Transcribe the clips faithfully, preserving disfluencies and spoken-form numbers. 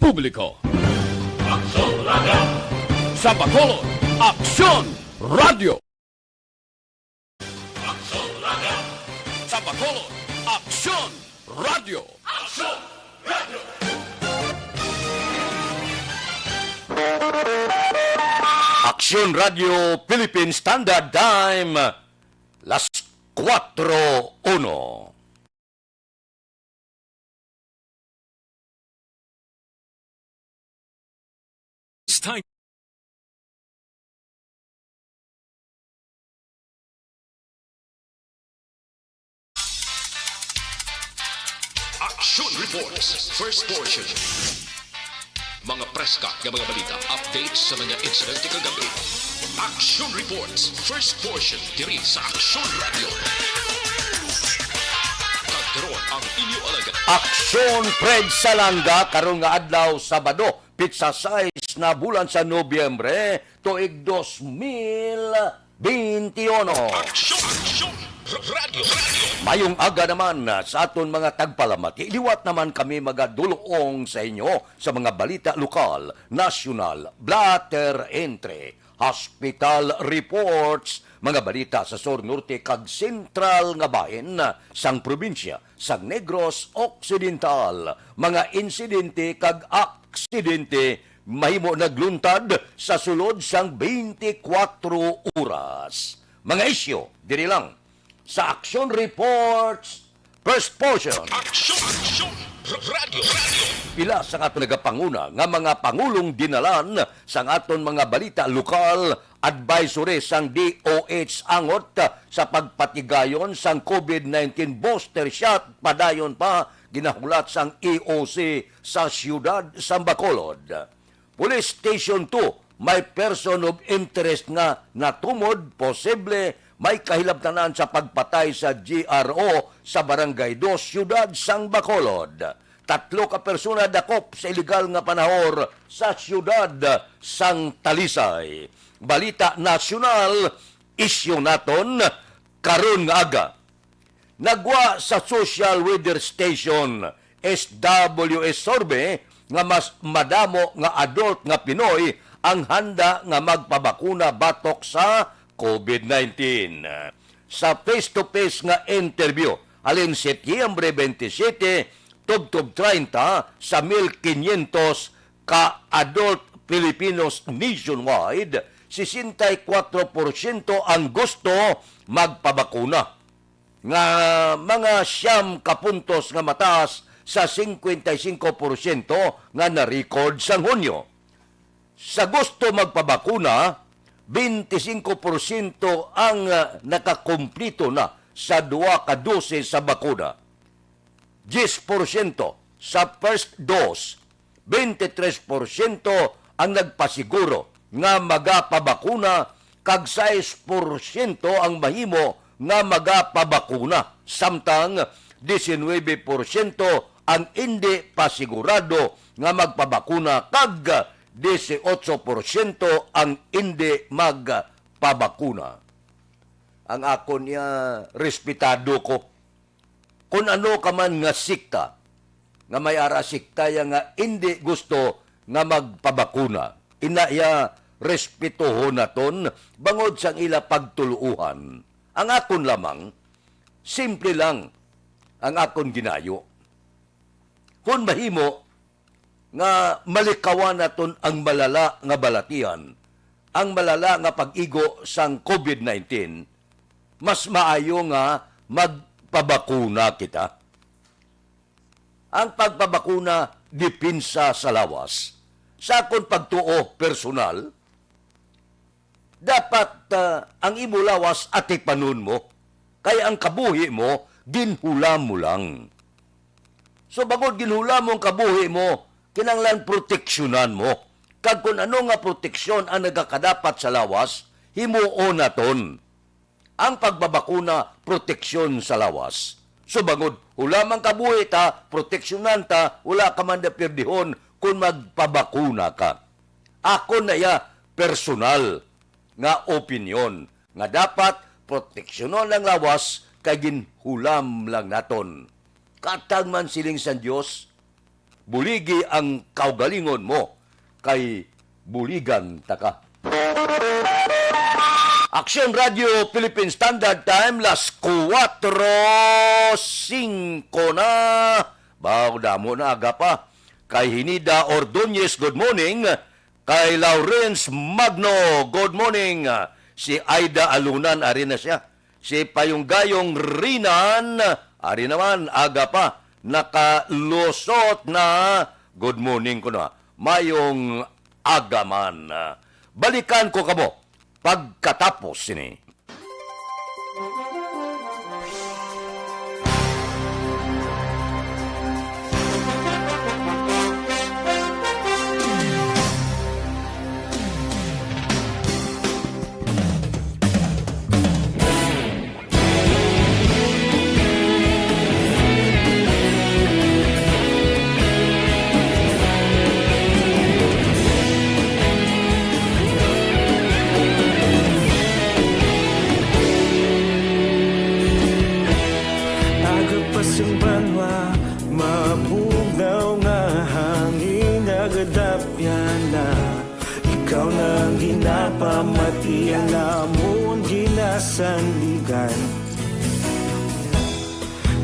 publiko. Sa Bacolod, Aksyon Radio. Sa Bacolod, Aksyon Radio. Aksyon Radio. Aksyon Radio Philippine Standard Time, las kuwatro uno. It's time. Action Reports, first portion. Mga preska nga mga balita, updates sa mga insidente kagabi. Action Reports, first portion, diri sa Action Radio. Kag karon ang inyo alagad. Aksyon Fred Salanga, karon nga adlaw, Sabado, pitsa sais na bulan sa Nobyembre, tuig dos mil beintiuno. Aksyon! Aksyon! Radyo! Radyo! Mayong aga naman sa aton mga tagpalamati. Liwat naman kami magadulong sa inyo sa mga balita lokal, nasyonal, blatter entre, hospital reports, mga balita sa sur, norte, kag sentral nga bahin sang probinsya sang Negros Occidental, mga insidente kag aksidente mahimo nagluntad sa sulod sang twenty-four oras. Mga isyu diri lang sa Action Reports First Portion. Action! Action! Radyo! Radyo! Pila sa aton nagapanguna nga mga pangulong dinalan sa aton mga balita lokal, advisory sang D O H angot sa pagpatigayon sang COVID nineteen booster shot, padayon pa ginahulat sang E O C sa siyudad sang Bacolod. Police Station two, may person of interest nga natumod, posible may kahilabtanan sa pagpatay sa G R O sa Barangay Dos, siyudad sang Bacolod. Tatlo ka persona dakop sa iligal nga panahor sa siyudad sang Talisay. Balita nasyonal, isyu naton karon nga aga. Nagwa sa Social Weather Station, S W S survey nga mas madamo nga adult nga Pinoy ang handa nga magpabakuna batok sa COVID nineteen. Sa face-to-face nga interview halin Setyembre twenty-seven, tubtob treinta, sa mil quinientos ka adult Filipinos nationwide, sesenta y kuwatro porsyento ang gusto magpabakuna, nga mga siyam ka puntos nga mataas sa singkwenta y singko porsyento nga na-record sang Hunyo. Sa gusto magpabakuna, twenty-five porsyento ang, ah, nakakumpleto na sa duha ka dose sa bakuna. Diyes porsyento sa first dose, twenty-three porsyento ang nagpasiguro nga magapabakuna, kag sais porsyento ang mahimo nga magapabakuna, samtang diecinuebe porsyento ang indi pa sigurado nga magpabakuna, kag dieciocho porsyento ang indi magpabakuna. Ang akon niya, respetado ko. Kun ano ka man nga sekta, nga may ara sekta ya nga indi gusto nga magpabakuna, ina ya, respetuhon naton bangod sang ila pagtuluohan. Ang akon lamang, simple lang ang akon ginayo. Kun mahimo, nga malikawan naton ang malala nga balatian, ang malala nga pag-igo sang COVID nineteen, mas maayo nga magpabakuna kita. Ang pagpabakuna, depensa sa lawas. Sa akon pagtuo personal, dapat, ah, ang imo lawas atipanon mo, kay ang kabuhi mo ginhulam mo lang. So, bangod ginhulam mo ang kabuhi mo, kinahanglan proteksyonan mo. Kag kun ano nga proteksyon ang nagakadapat sa lawas, himuon naton. Ang pagbabakuna, proteksyon sa lawas. So, bangod hulam ang kabuhi ta, proteksyonan ta, wala ka man na pirdihon kung magpabakuna ka. Ako na iya personal nga opinyon nga dapat proteksyonon ang lawas kay ginhulam lang naton. Katag man siling sang Dios, Buligi ang kaugalingon mo, kay buligan ta ka. Aksyon Radio Philippine Standard Time, las kuwatro singko na. Baw, damo na aga pa. Kay Hinida Ordonez, good morning. Kay Lawrence Magno, good morning. Si Aida Alunan, ari na siya. Si Payong Gayong Rinan, ari naman, aga pa, nakalusot na. Good morning ko na. Mayong aga man. Balikan ko kamo pagkatapos sini. Aga pa sang banwa, mabugnaw nga hangin, nagadapyan na. Ikaw na ang ginapamati, ang amon ginasandigan.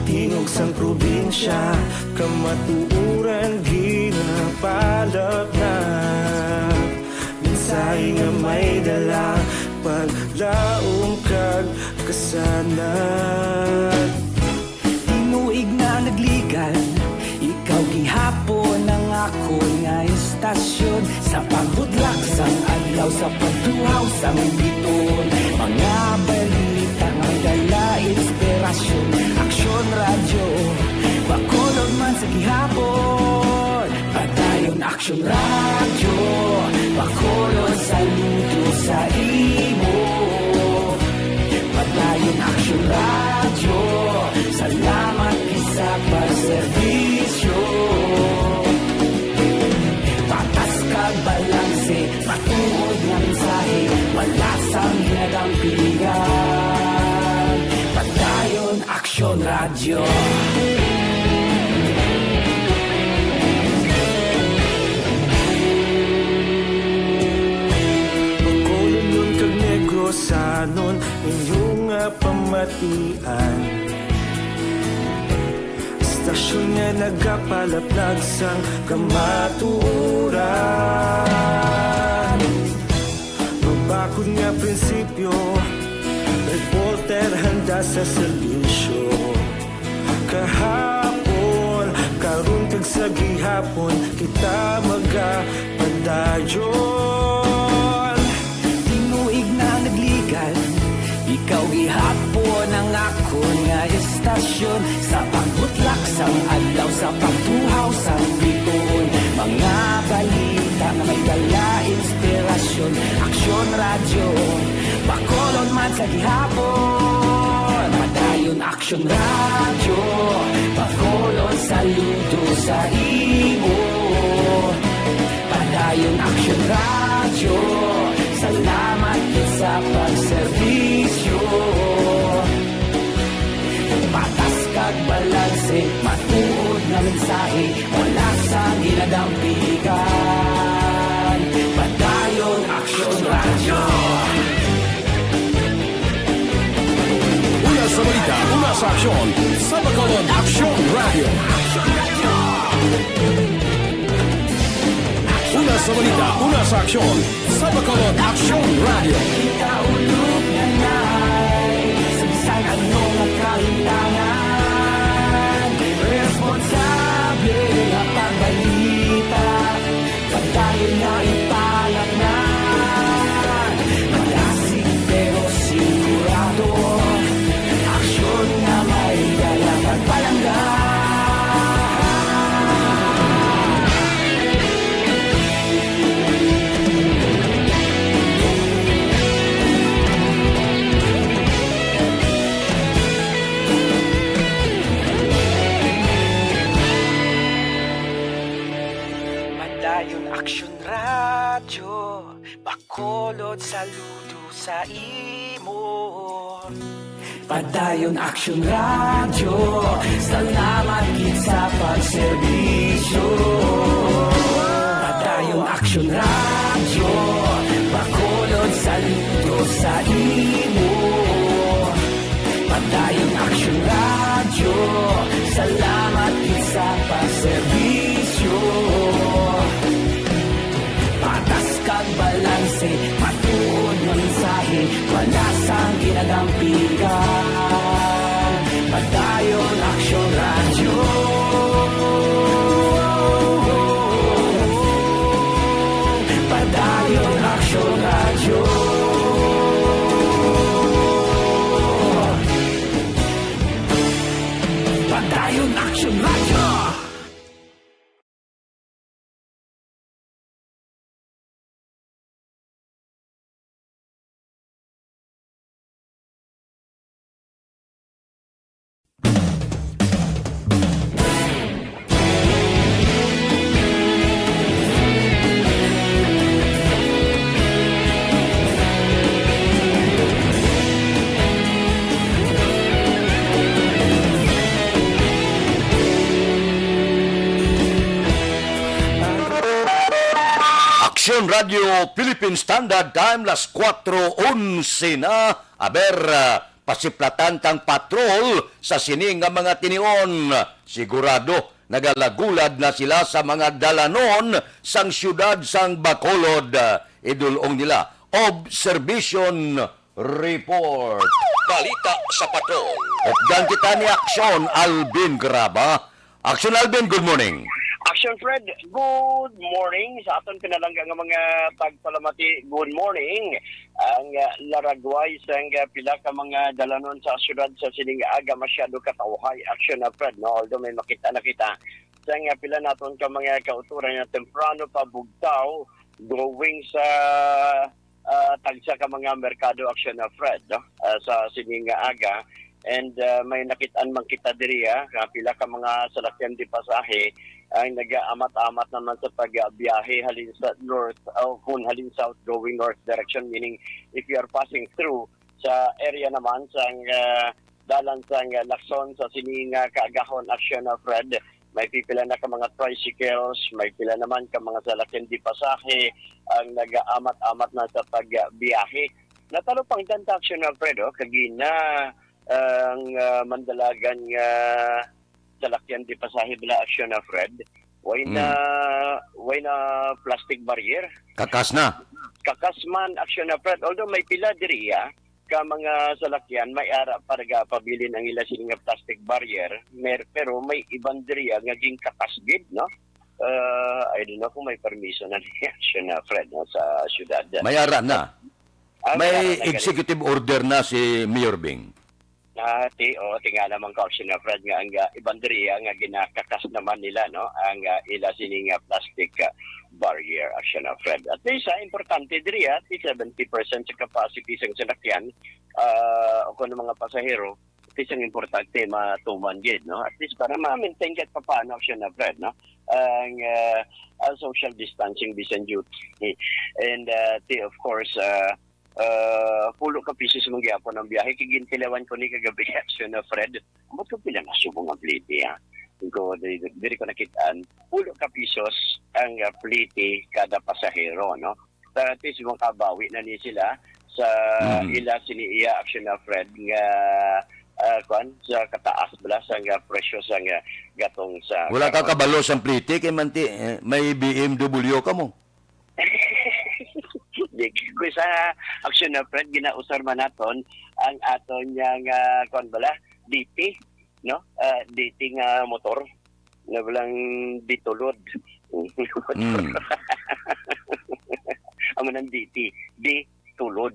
Tingog sang probinsya, kamatuoran ginapalapnag. Mensahe nga may dala, paglaom kag kasanag. Tinuig na nagligan, ikaw gihapon ang akon nga istasyon. Sa pagbudlak sang adlaw, sa pagtuhaw sang bituon, mga balita nga may dala inspirasyon. Aksyon Radyo, Bacolod man sa gihapon. Padayon Aksyon Radyo, Bacolod, saludo sa imo. Padayon Aksyon Radyo, salamat gid sa pagserbisyo. Patas kag balanse, matuod nga mensahe, wala sang ginadampigan. Padayon Aksyon Radyo. Bacolodnon kag Negrosanon, inyo nga pamatian. Istasyon nga nagapalaplag sang kamatuoran. Mabakod nga prinsipyo, reporter handa sa serbisyo. Kahapon, karon kag sa gihapon, kita magapadayon. Tinuig na nagligan, ikaw gihapon ang akon nga istasyon. Sa pagbutlak sang adlaw, sa pagtuhaw sang bituon, mga balita nga may dala inspirasyon. Aksyon Radyo, Bacolod man sa gihapon. Padayon Aksyon Radyo, Bacolod, saludo sa imo. Padayon Aksyon Radyo, salamat gid sa pagserbisyo. Patas kag balanse, matuod nga mensahe, wala sang ginadampigan. Padayon Aksyon Radyo. Una sa balita, una sa aksyon, sa Bacolod Aksyon Radyo. Una sa balita, una sa aksyon, sa Bacolod Aksyon Radyo. Kita ulog na nai, sa bisan ano nga kahimtangan, responsable nga pagbalita. Padayon nga ipalatnan, malasig pero sigurado. Aksyon nga may dala kag palangga. Padayon Aksyon Radyo, Bacolod, saludo sa imo. Padayon Action Radio, salamat gid sa pagserbisyo. Padayon Action Radio, Bacolod saludo sa imo. Padayon Action Radio, salamat gid sa pagserbisyo. Patas kag balanse, matuod nga mensahe, wala sang ginadampigan. Padayon Action Radio. Padayon Action Radio. Padayon Action Radio. Aksyon Radio Philippine Standard Time, las kuwatro onse na. Aber, ah, pasiplatan tang patrol sa sini nga mga tinion. Sigurado nagalagulad na sila sa mga dalanon sang siyudad sang Bacolod. Ah, idulong nila. Observation Report. Balita sa Patrol. Updan kita ni Aksyon Alvin Graba. Aksyon Alvin, good morning. Action Fred, good morning sa aton pinalangga nga mga tagpalamati. Good morning. Ang, ah, laragway sang, ah, pila ka mga dalanon sa syudad sa sining aga masyado katawhay, Action na Fred, no? Although may makita na kita sang, ah, pila naton ka mga kauturan nga temprano pa bugtaw going sa ah, tagsa ka mga merkado, Action na Fred, no? Ah, sa sini nga aga. And, ah, may nakit-an man kita diri, ah, nga pila ka mga salakyan di pasahe ang nagaamat-amat naman sa pagbiyahe halin sa north, o kung halin south going north direction, meaning if you are passing through sa area naman sang, ah, dalan sang, ah, Lacson sa sini nga kaagahon, Action na Fred. May pipila na ka mga tricycles, may pila naman ka mga salakyan di pasahe ang nagaamat-amat na sa pagbiyahe. Natalupangdan ta, Action na Fred, oh, kagina ang, ah, mandalagan nga salakyan di pasahe bala, Action na Fred. Way na, Mm. way na plastic barrier. Kakas na. Kakas man, Action na Fred. Although may pila diri, ah, ka mga salakyan, may ara pa nagapabilin ang ila sini nga plastic barrier, mer-, pero may iban diriya nga ginkakas gid, no? Uh, I don't know kung may permiso na ni Action na Fred, no, sa syudad. May ara na. Ah, may May ara na gani. Executive order na si Mayor Bing. Ah, ti, oh, tinga naman ko, Action na Fred, nga ang, ah, iban diriya nga ginakakas naman nila, no, ang, ah, ila sini nga plastic, ah, barrier, Action na Fred. At least, ah, importante diriya, at least seventy percent sa capacity sang salakyan, ah, o kung mga pasahero, at least ang importante matuman gid, no? At least para ma-maintain kahit papaano, Action na Fred, no? Ang, ah, ang social distancing bisan duty. And, ah, ti, of course, ah, ah, pulo ka pisos man gyapon ang biyahe. Kay gintilawan ko ni kagabi, Action na Fred. Ambot ko pila na subong ang plete, ha? Ko, diri, diri ko nakitaan. Pulo ka pisos ang, ah, plete kada pasahero, no? Sa at least makabawi na ni sila sa Mm. ila sini iya, Action na Fred, nga, ah, kwan, sa kataas bala sa nga presyo sa nga gatong sa Wala ka karon. Kabalo sa plete kay manti, eh, may B M W ka mo. Di, kung sa Action na Fred, ginausar man naton ang aton nga, nga, kwan bala, D T, no? Ah, D T nga motor. Na walang ditulod. Mm. Amo nang D T. Di tulod.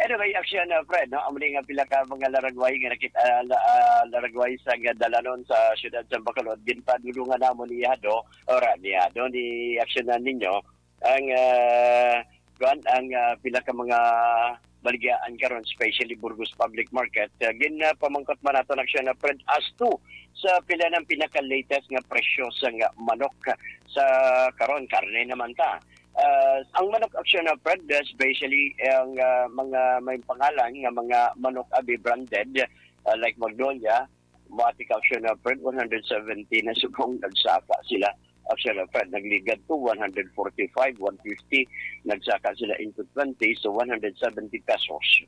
Anyway, Action na Fred, no? Amo ni nga pila ka mga laragway nga nakit-, ah, la-, ah, laragway sa nga dalanon sa siyudad sa Bacolod. Ginpadulungan namo ni Hado, ora ni Hado, ni Action na ninyo. Ang, ah, kuwan, ang, ah, pila ka mga baligyaan karon, especially Burgos Public Market, ah, gin, ah, pamangkot man nato na siya na, Fred, as to sa pila ng pinaka-latest nga presyo sa nga manok sa karon, karne naman ta. Ah, ang manok, Action Alfred, especially ang, ah, mga may pangalan nga mga manok abi branded, ah, like Magnolia, Matic, Action Alfred, one hundred seventy na subong nagsaka sila. Action Alfred, nagligad to one hundred forty-five, one fifty, nagsaka sila into twenty, so one hundred seventy pesos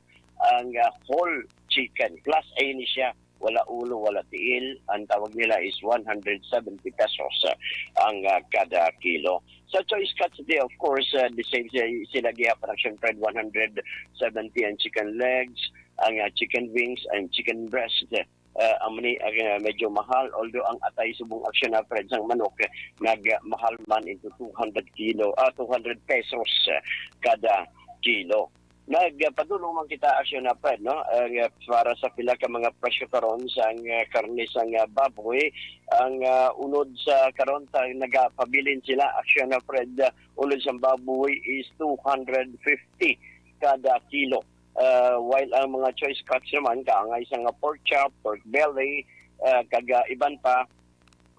ang, ah, whole chicken. Class A ni siya, wala ulo, wala tiil. Ang tawag nila is one hundred seventy pesos, ah, ang, ah, kada kilo. Sa choice cuts, they, of course, ah, the same si-, sila gihapon, Action Alfred, one hundred seventy ang chicken legs, ang, ah, chicken wings, and chicken breast. Ah, amo ni, ah, medyo mahal, although ang atay subong, Action Alfred, sang manok, eh, nagmahal man into two hundred kilo, ah, two hundred pesos, ah, kada kilo. Nagpadulong man kita, Action Alfred, no? Ang, ah, para sa pila ka mga presyo karon sang, ah, karne sang, ah, baboy, ang, ah, unod sa karon ta nagapabilin sila, Action Alfred, ah, unod sang baboy is two hundred fifty kada kilo. Ah, while ang mga choice cuts naman, kaangay sang pork chop, pork belly, ah, kag, ah, iban pa,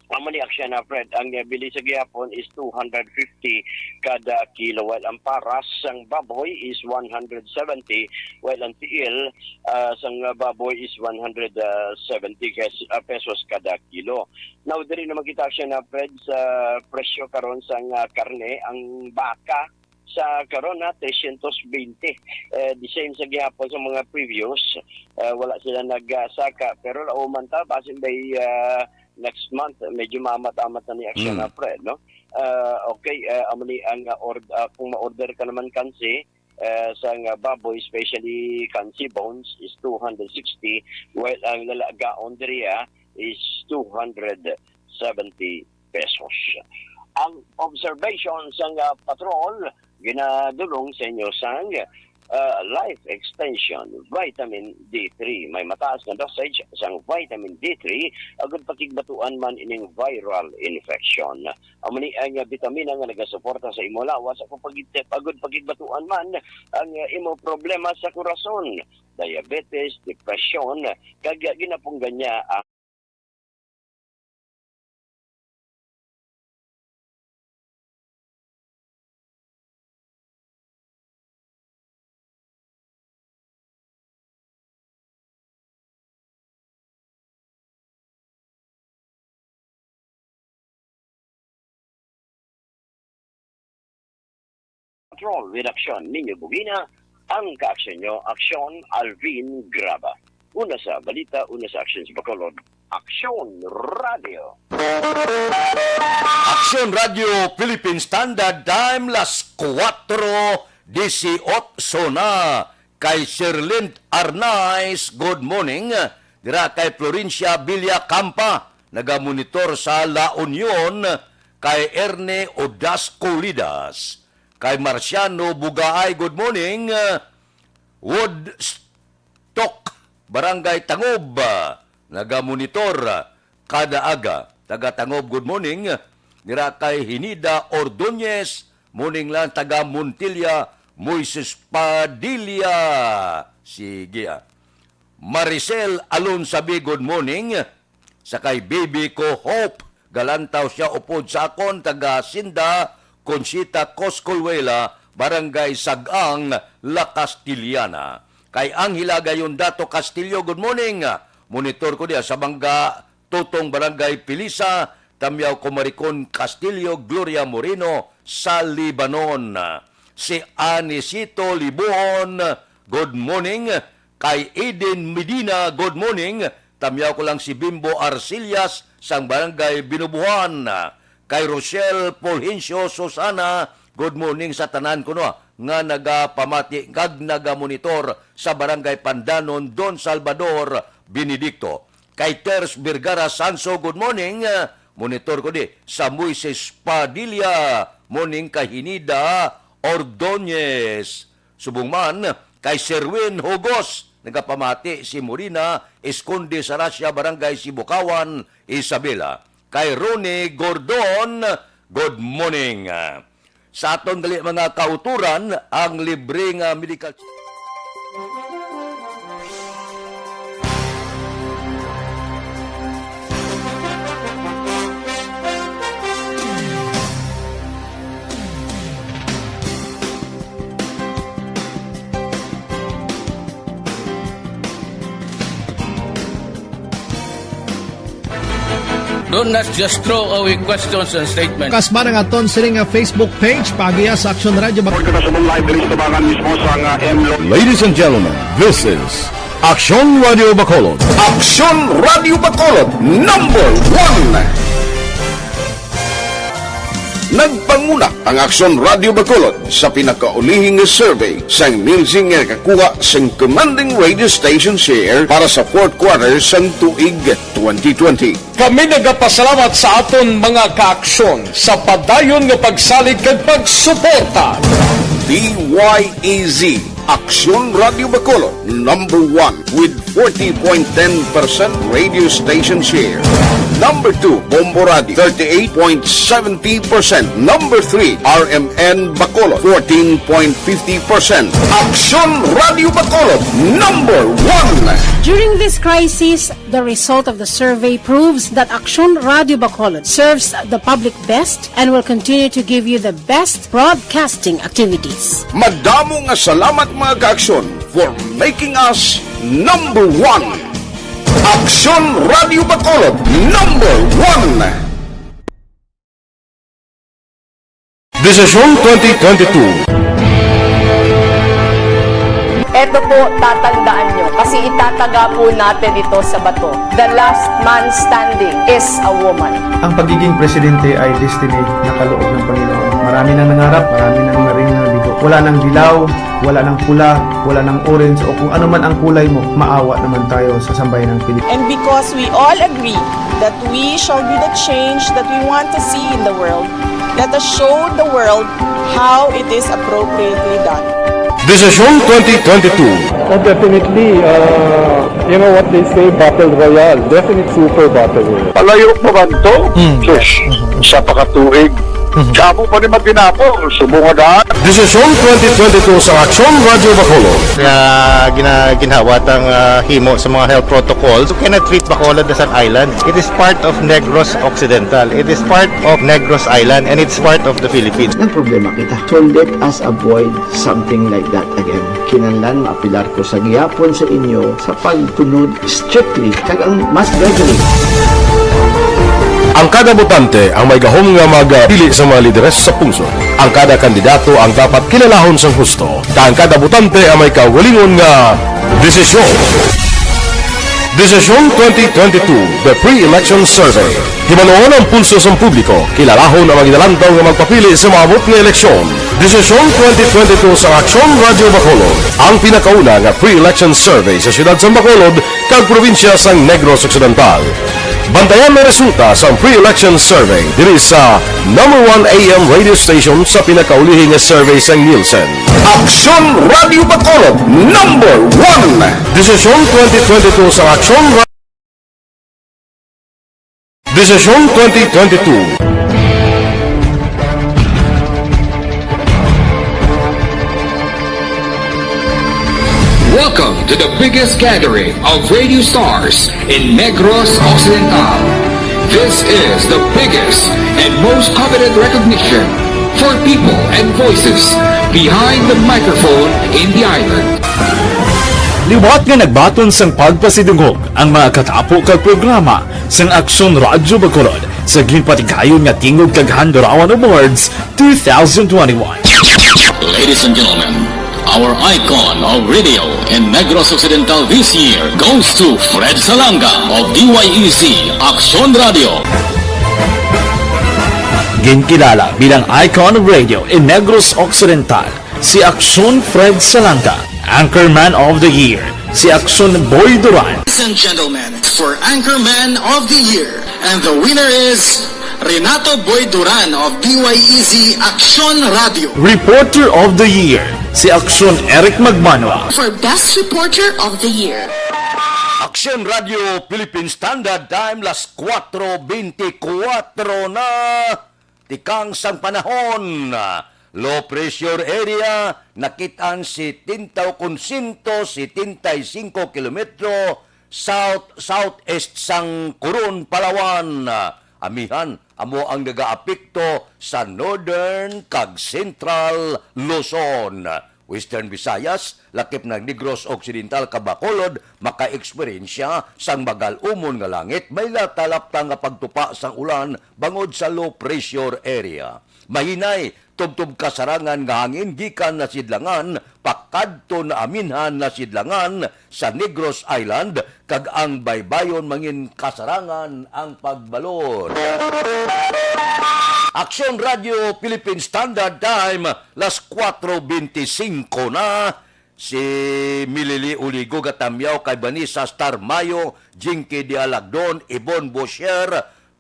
amo ni, Action Alfred, ang, ah, bili sa gihapon is two hundred fifty kada kilo, while ang paras sang baboy is one hundred seventy, while ang tiil, ah, sang baboy is one hundred seventy kes-, ah, pesos kada kilo. Now, diri naman kita, Action Alfred, sa presyo karon sang, ah, karne, ang baka sa karon na trescientos veinte. Eh, the same sa gihapon sa mga previous, eh, wala sila nagsaka, pero lauman ta, basin by, ah, next month, medyo maamat-amat na ni, Action Mm. Alfred, no? Ah, okay, ah, amo ni ang, ah, ord-, ah, kung ma-order ka naman kansi, eh, sang, ah, baboy, especially kansi bones, is two hundred sixty, while ang lalagaon diri, ah, is two hundred seventy pesos. Ang observation sang, ah, patrol ginadulong sa inyo sang, ah, Life Extension Vitamin D three. May mataas nga dosage sang vitamin D three agud pakigbatuan man ining viral infection. Amo ni ang, ah, bitamina nga nagasuporta sa imo lawas sa pagpagitip agud pakigbatuan man ang, ah, imo problema sa korason, diabetes, depresyon, kag ginapunggan niya ang Control with Action ninyo bugina, ang kaaksyon nyo, Aksyon Alvin Graba. Una sa balita, una sa aksyon sa Bacolod, Aksyon Radio. Aksyon Radio Philippine Standard Time, las kuwatro disiotso na. Kay Sherlyn Arnaiz, good morning. Dira kay Florencia Villacampa, nagamonitor sa La Union. Kay Erne Odasco Lidas, kay Marciano Bugaay, good morning. Woodstock, Barangay Tangob, nagamonitor kada aga. Taga Tangob, good morning. Dira kay Hinida Ordonez, morning lang. Taga Montilla, Moises Padilla. Sige, ah. Maricel Alonsabi, good morning. Sa kay baby ko, Hope, galantaw siya upod sa akon, taga Sinda, Conchita Coscolwela, Barangay Sagang, La Castellana. Kay Angela Gayon Dato Castillo, good morning. Monitor ko diya sa Mangga Tutong, Barangay Pilisa, Tamyaw ko Maricon Castillo, Gloria Moreno, sa Libanon. Si Anisito Libuon, good morning. Kay Eden Medina, good morning. Tamyaw ko lang si Bimbo Arcillas sang Barangay Binubuhan. Kay Rochelle Fulgencio Susana, good morning sa tanan kuno nga nagapamati kag nagamonitor sa Barangay Pandanon, Don Salvador Benedicto. Kay Ters Vergara Sanso, good morning. Monitor ko di sa Moises Padilla, morning. Kay Hinida Ordonez. Subong man kay Sherwin Hugos, nagapamati si Morina Esconde Sarasia, Barangay Sibukawan, Isabela. Kay Ronnie Gordon, good morning. Sa aton gali mga kauturan, ang libre nga medical Do not just throw away questions and statements. Kasmaran aton sini nga Facebook page, paagiha sa Aksyon Radyo Bacolod. Report ka na sa live diri sa tabangan mismo sa nga M Lo- Ladies and gentlemen, this is Aksyon Radio Bacolod. Aksyon Radio Bacolod, number one. Nagpanguna ang Aksyon Radio Bacolod sa pinakaulihing survey sang Nielsen nga nakakuha sang commanding radio station share para sa fourth quarter sang tuig twenty twenty. Kami nagapasalamat sa aton mga kaaksyon sa padayon nga pagsalig kag pagsuporta. D Y E Z, Aksyon Radio Bacolod, number one with forty point ten percent radio station share. Number two, Bombo Radio, thirty-eight point seventy percent. Number three, R M N Bacolod, fourteen point fifty percent. Aksyon Radio Bacolod, number one. During this crisis, the result of the survey proves that Aksyon Radio Bacolod serves the public best and will continue to give you the best broadcasting activities. Madamo nga salamat, mga kaaksyon, for making us number one. Aksyon Radio Bacolod, number one. Desisyon twenty twenty-two. Eto po, tatandaan nyo, kasi itataga po natin ito sa bato. The last man standing is a woman. Ang pagiging presidente ay destiny na kaloob ng Panginoon. Marami nang nangarap, marami nang naring nabigo. Wala nang dilaw, wala nang pula, wala nang orange, o kung ano man ang kulay mo, maawa naman tayo sa sambayan ng Pilipinas. And because we all agree that we shall be the change that we want to see in the world, let us show the world how it is appropriately done. Desisyon twenty twenty-two. Oh, definitely, uh, you know what they say, battle royale. Definite super battle royale. Palayo pa man to? Hmm. Sus, isa pa ka tuig. Mhm. Damo pa ni matinapol, subong nga daan. Desisyon twenty twenty-two sa Aksyon Radyo Bacolod. Nga gina-, ginhawa tang, ah, himo sa mga health protocols. You cannot treat Bacolod as an island. It is part of Negros Occidental. It is part of Negros Island, and it's part of the Philippines. Nagproblema kita. So let us avoid something like that again. Kinahanglan maapilar ko sa gihapon sa inyo sa pagtunod strictly kag ang mas gathering. Ang kada botante ang may gahom nga magpili sa mga lideres sa pungsod. Ang kada kandidato ang dapat kilalahon sang husto, kag ang kada botante ang may kaugalingon nga desisyon. Desisyon twenty twenty-two, The Pre-Election Survey. Hibaluon ang pulso sang publiko, kilalahon ang mga ginalantaw nga magpapili sa maabot nga eleksyon. Desisyon twenty twenty-two sa Aksyon Radyo Bacolod, ang pinakauna nga pre-election survey sa siyudad sang Bacolod kag probinsya sang Negros Occidental. Bantayan ang resulta sang pre-election survey diri sa number one A M radio station sa pinakaulihi nga survey sang Nielsen. Aksyon Radio Bacolod, number one. Desisyon twenty twenty-two sa Aksyon Ra-, Desisyon twenty twenty-two. Welcome to the biggest gathering of radio stars in Negros Occidental. This is the biggest and most coveted recognition for people and voices behind the microphone in the island. Liwat nga nagbaton sang pagpasidungog ang mga katapo kag programa sang Aksyon Radyo Bacolod sa ginpatigayon nga Tingog kag Handurawan Awards two thousand twenty-one. Ladies and gentlemen, our icon of radio in Negros Occidental this year goes to Fred Salanga of D Y E C Aksyon Radio. Ginkilala bilang icon of radio in Negros Occidental si Aksyon Fred Salanga, Anchorman of the Year, si Aksyon Boy Duran. Ladies and gentlemen, for Anchorman of the Year, and the winner is Renato Boy Duran of D Y E Z Aksyon Radio. Reporter of the Year, si Aksyon Eric Magmanwa. For Best Reporter of the Year. Aksyon Radio Philippine Standard Time, las kuwatro beintikwatro na. Tikang sang panahon, low pressure area nakit-an setenta kon sento setenta y cinco kilometro south-southeast sang Coron, Palawan. Amihan amo ang nagaapekto sa Northern kag Central Luzon. Western Visayas, lakip na Negros Occidental kag Bacolod, makaeksperyensya sang magal-umon nga langit, may latalapta nga pagtupa sang ulan bangod sa low pressure area. Mahinay, tubtob kasarangan nga hangin gikan na sidlangan pakadto na aminhan na sidlangan sa Negros Island, kag ang baybayon mangin kasarangan ang pagbalod. Aksyon Radio Philippine Standard Time, las kuwatro bente singko na. Si Milili Uligo gatamyaw kay Vanessa Star Mayo, Jinky Dialagdon, Ibon Bosher,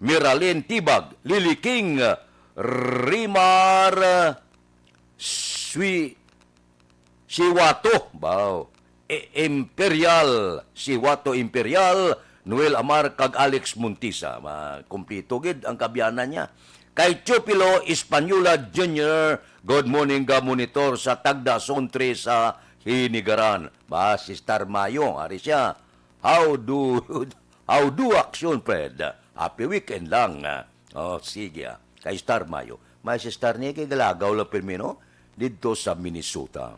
Miralyn Tibag, Lily King, Rimar, Swi-, Siwato, baw. I-, Imperial, Siwato Imperial, Noel Amar, kag Alex Montisa. Ma-, kumplito gid ang kaabyanan niya. Kay Teofilo Española Junior, good morning, ga monitor sa Tagda Zone three sa Hinigaran. Ba, Sister Mayo, ari siya. How do, how do action, Fred? Happy weekend lang. Oh, sige, ah. Kay Star Mayo. May si Star ni kay Galagaw lang pirmi, no? Didto sa Minnesota.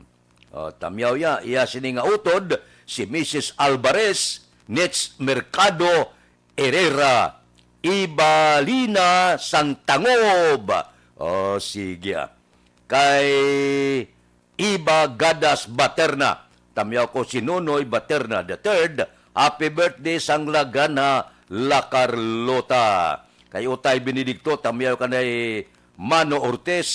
Oh, tamyaw ya, iya sini nga utod, si Missus Alvarez, Nets Mercado, Herrera, Ibalina, Santangob. Oh, sige, ah. Kay Iba Gadas Baterna. Tamyaw ko si Nonoy Baterna the third. Happy birthday sang Lagana, La Carlota. Kay Utay Benedicto, tamyaw kanay Mano Ortiz,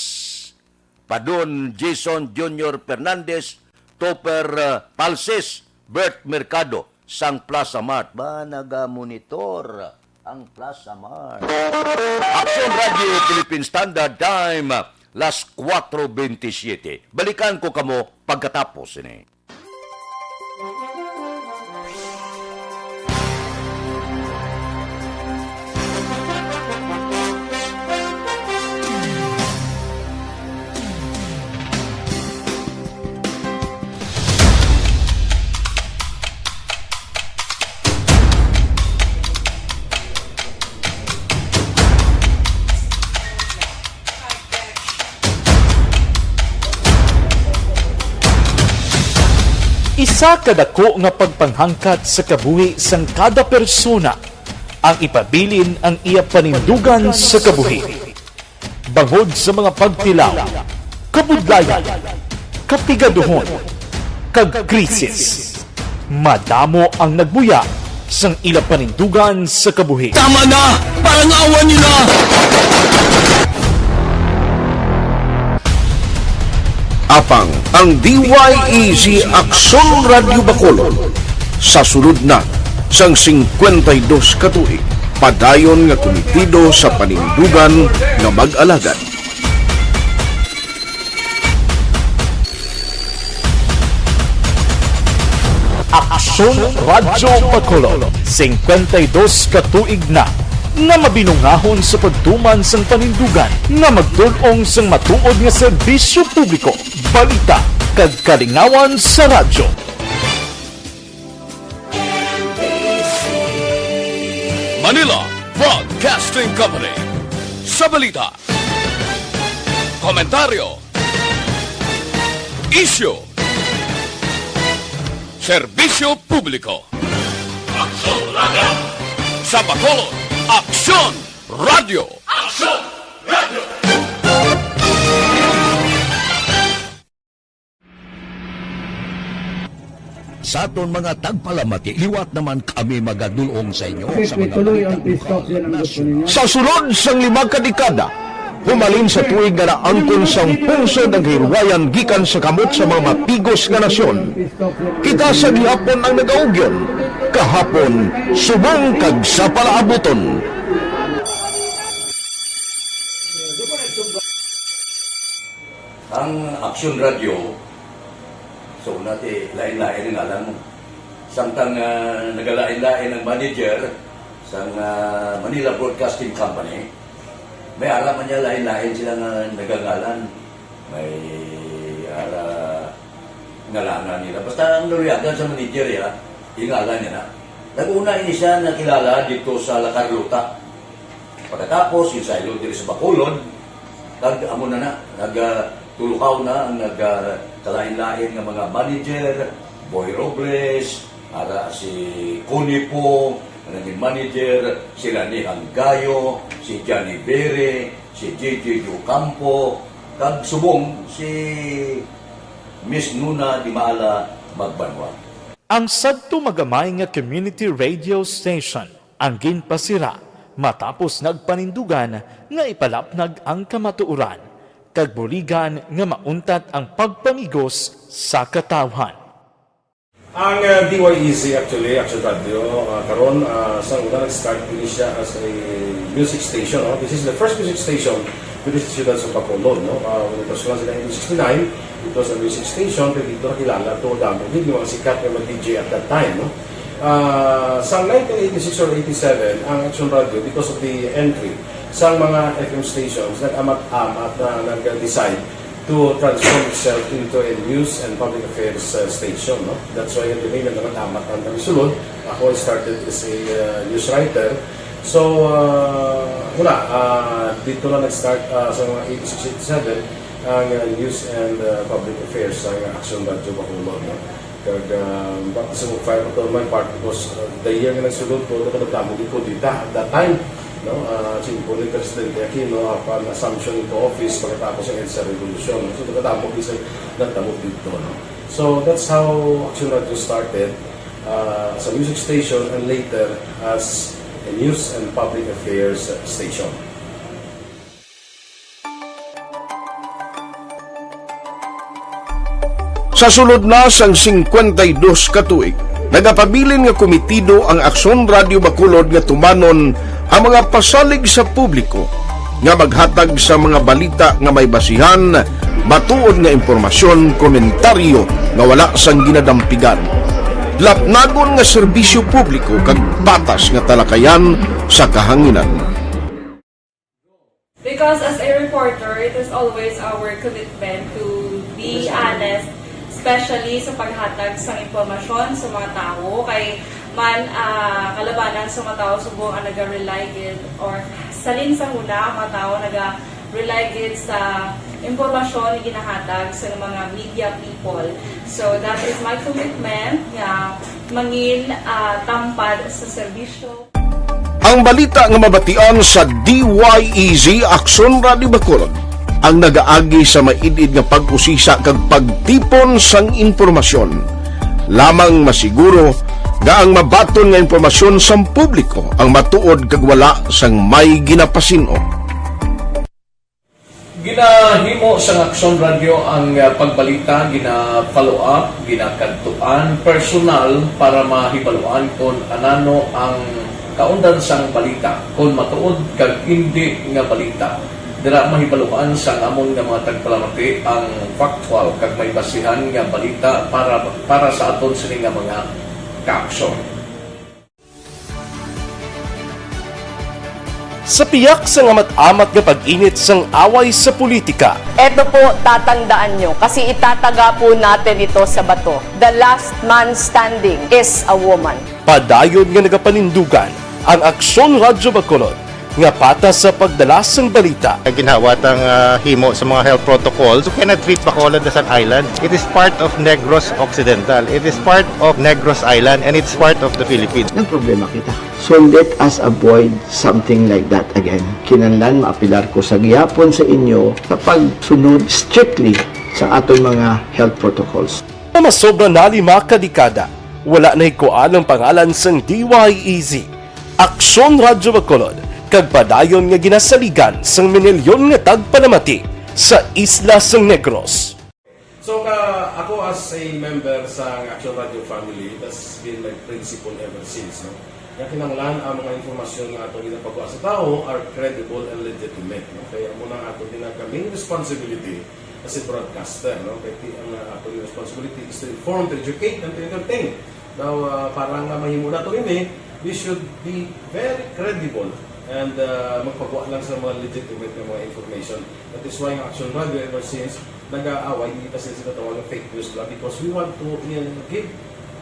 Padon Jason Junior Fernandez, Topper, uh, Palsis, Bert Mercado, sang Plaza Mart. Ba, nagamonitor ang Plaza Mart. Aksyon Radio Philippine Standard Time, las kuwatro bentisiete. Balikan ko kamo pagkatapos sini. Isa ka dako nga pagpanghangkat sa kabuhi sang kada persona ang ipabilin ang iya panindugan sa kabuhi. Bangod sa mga pagtilaw, kabudlayan, kapigaduhon, kag krisis, madamo ang nagbuya sang ila panindugan sa kabuhi. Tama na! Parang awa nila! Apang ang D Y E Z Aksyon Radyo Bacolod sa sulod na sang singkwenta y dos ka tuig, padayon nga kumitido sa panindugan nga mag-alagad. Aksyon Radyo Bacolod, singkwenta y dos ka tuig na nga mabinungahon sa pagtuman sang panindugan nga magtul-ong sang matuod nga serbisyo publiko, balita, kag kalingawan sa radyo. Manila Broadcasting Company. Sa balita, komentaryo, isyu, serbisyo publiko. Aksyon Radyo. Sa Bacolod, Aksyon Radyo. Aksyon Radyo. Sa aton mga tagpalamati, liwat naman kami magadul-ong sa inyo sa mga balita lokal, nasyonal. Sa sulod sang lima ka dekada, humalin sa tuig nga naangkon sang pungsod ang kahilwayan gikan sa kamot sa mga mapigos nga nasyon, kita sa gihapon ang nagaugyon, kahapon, subong kag sa palaabuton. Ang Aksyon Radyo, so, nati, lain-lain ang ngalan mo. Samtang, ah, nagalain-lain ang manager sang, ah, Manila Broadcasting Company, may ara man niya lain-lain sila nga nagangalan. May ara ngalanan nila. Basta ang naluyagan sa manager, ya, ingalan niya na. Nag-una ini siya nakilala dito sa La Carlota. Pagkatapos, ginsaylo diri sa Bacolod, kag amo na na, nag, ah, Tulukaw na ang nagkalain-lain nga mga manager, Boy Robles, ara si Connie Pong, ang naging manager, sila ni Hanggayo, si Johnny Bere, si J J Ocampo, kag subong si Miss Nuna Dimala Magbanwa. Ang sadto magamay nga community radio station ang ginpasira matapos nagpanindugan nga ipalapnag ang kamatuoran kag buligan nga mauntat ang pagpamigos sa katawhan. Ang, uh, D Y E Z actually, Action Radio, uh, karon, uh, sa una nag-start ini siya as a music station, no? This is the first music station with the Siyudad sa Bacolod, no? Uh, when it was launched in nineteen sixty-nine, it was a music station, pero dito nakilala to, damo gid yung mga sikat nga mga D J at that time, no? Ah, sa nineteen eighty-six or eighty-seven, ang Action Radio, because of the entry sa mga F M stations, nag-amat-amat na nag-decide to transform itself into a news and public affairs, uh, station, no? That's why the name naman amat ang kami sulod. Ako, I started as a, uh, news writer. So, uh, wala, uh, dito na nag-start, uh, sa mga eighty-six, eighty-seven ang, uh, news and, uh, public affairs sa Action Radio Bacolod, no? Kag, uh, back to fire pa to my part because, uh, the year nga nagsulod ko, nagdamo gid ko dita at that time, no? Ah, simple ni Presidente Aquino, apan assumption into office pagkatapos ng EDSA Revolution. So, nagdamo gid sa nagdamo dito, no? So, that's how Action Radio started, uh, as a music station and later as a news and public affairs station. Sa sulod na sang singkwenta y dos ka tuig, nagapabilin nga komitido ang Aksyon Radio Bacolod nga tumanon ang mga pasalig sa publiko nga maghatag sa mga balita nga may basihan, matuod nga impormasyon, komentaryo nga wala sang ginadampigan, lapnagon nga serbisyo publiko kag patas nga talakayan sa kahanginan. Because as a reporter, it is always our commitment to be honest, especially sa paghatag sa impormasyon sa mga tawo. Kay man, ah, kalabanan sa mga tawo subong ang naga-rely gid, or salin sa huna ang mga tawo naga-rely gid sa impormasyon nga ginahatag sa mga media people. So that is my commitment nga mangin, ah, tampad sa serbisyo. Ang balita nga mabatian sa D Y E Z Aksyon Radio Bacolod ang nagaagi sa maid-id nga pag-usisa kag pagtipon sang impormasyon. Lamang masiguro nga ang mabaton nga impormasyon sang publiko ang matuod kag wala sang may ginapasin-o. Ginahimo sang Aksyon Radio ang, ah, pagbalita, gina-follow up, ginakadtuan personal para mahibaluan kon anano ang kaundan sang balita, kon matuod kag indi nga balita. Dira mahibaluan sang amon nga mga tagpalamati ang factual kag may basihan nga balita para, para sa aton sini nga mga kaaksyon. Sa piyak sang amat-amat nga pag-init sang away sa politika, Eto po, tatandaan nyo, kasi itataga po natin ito sa bato. The last man standing is a woman. Padayon nga nagapanindugan ang Aksyon Radyo Bacolod nga patas sa pagdala sang balita. Ginhawa tang, ah, himo sa mga health protocols. You cannot treat Bacolod as an island. It is part of Negros Occidental. It is part of Negros Island, and it's part of the Philippines. Nagproblema kita. So let us avoid something like that again. Kinahanglan maapelar ko sa gihapon sa inyo sa pagsunod strictly sa aton mga health protocols. Sa masobra na lima ka dekada, wala nahikuan ang pangalan sang D Y E Z, Aksyon Radyo Bacolod, kag padayon nga ginasaligan sang minilyon nga tagpalamati sa isla sang Negros. So, ka, ako as a member sa Action Radio family, that's been my principle ever since, no? Nga kinahanglan ang mga impormasyon nga ato ginapagwa sa tawo are credible and legitimate, no? Kaya mo na ato din ang main responsibility as a broadcaster, no? Kaya ti-, ang, uh, ato responsibility is to inform, to educate, and to entertain. Now, uh, para nga mahimo nato ini, we should be very credible and, uh, magpagwa lang sa mga legitimate nga mga information. That is why ang Action Radio ever since nag-aaway, hindi kasi sila tawag ng fake news lang because we want to, uh, give,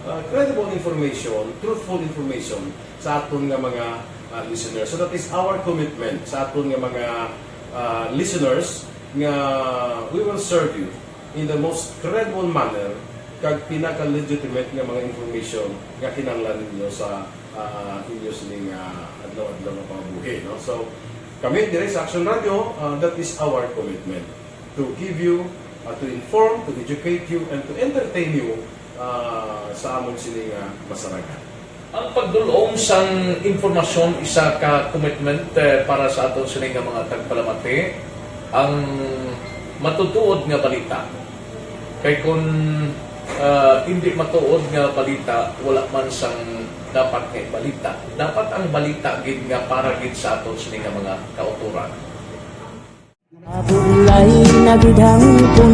uh, credible information, truthful information sa aton nga mga, uh, listeners. So that is our commitment sa aton nga mga, uh, listeners nga we will serve you in the most credible manner kag pinaka-legitimate nga mga information nga kinahanglan ninyo sa, ah, inyo sining, ah, adlaw-adlaw nga pangabuhi, no? So, kami diri sa Action Radio, ah, that is our commitment to give you, ah, to inform, to educate you, and to entertain you, ah, sa amon sini nga masaragan. Ang pagdul-ong sang impormasyon isa ka commitment, eh, para sa aton sini nga mga tagpalamati. Ang matutuod nga balita. Kay kun, ah, hindi matuod nga balita, wala man sang dapat nga balita. Dapat ang balita gid nga para gid sa aton sini nga mga kautoran. Mabulay na gid hangpon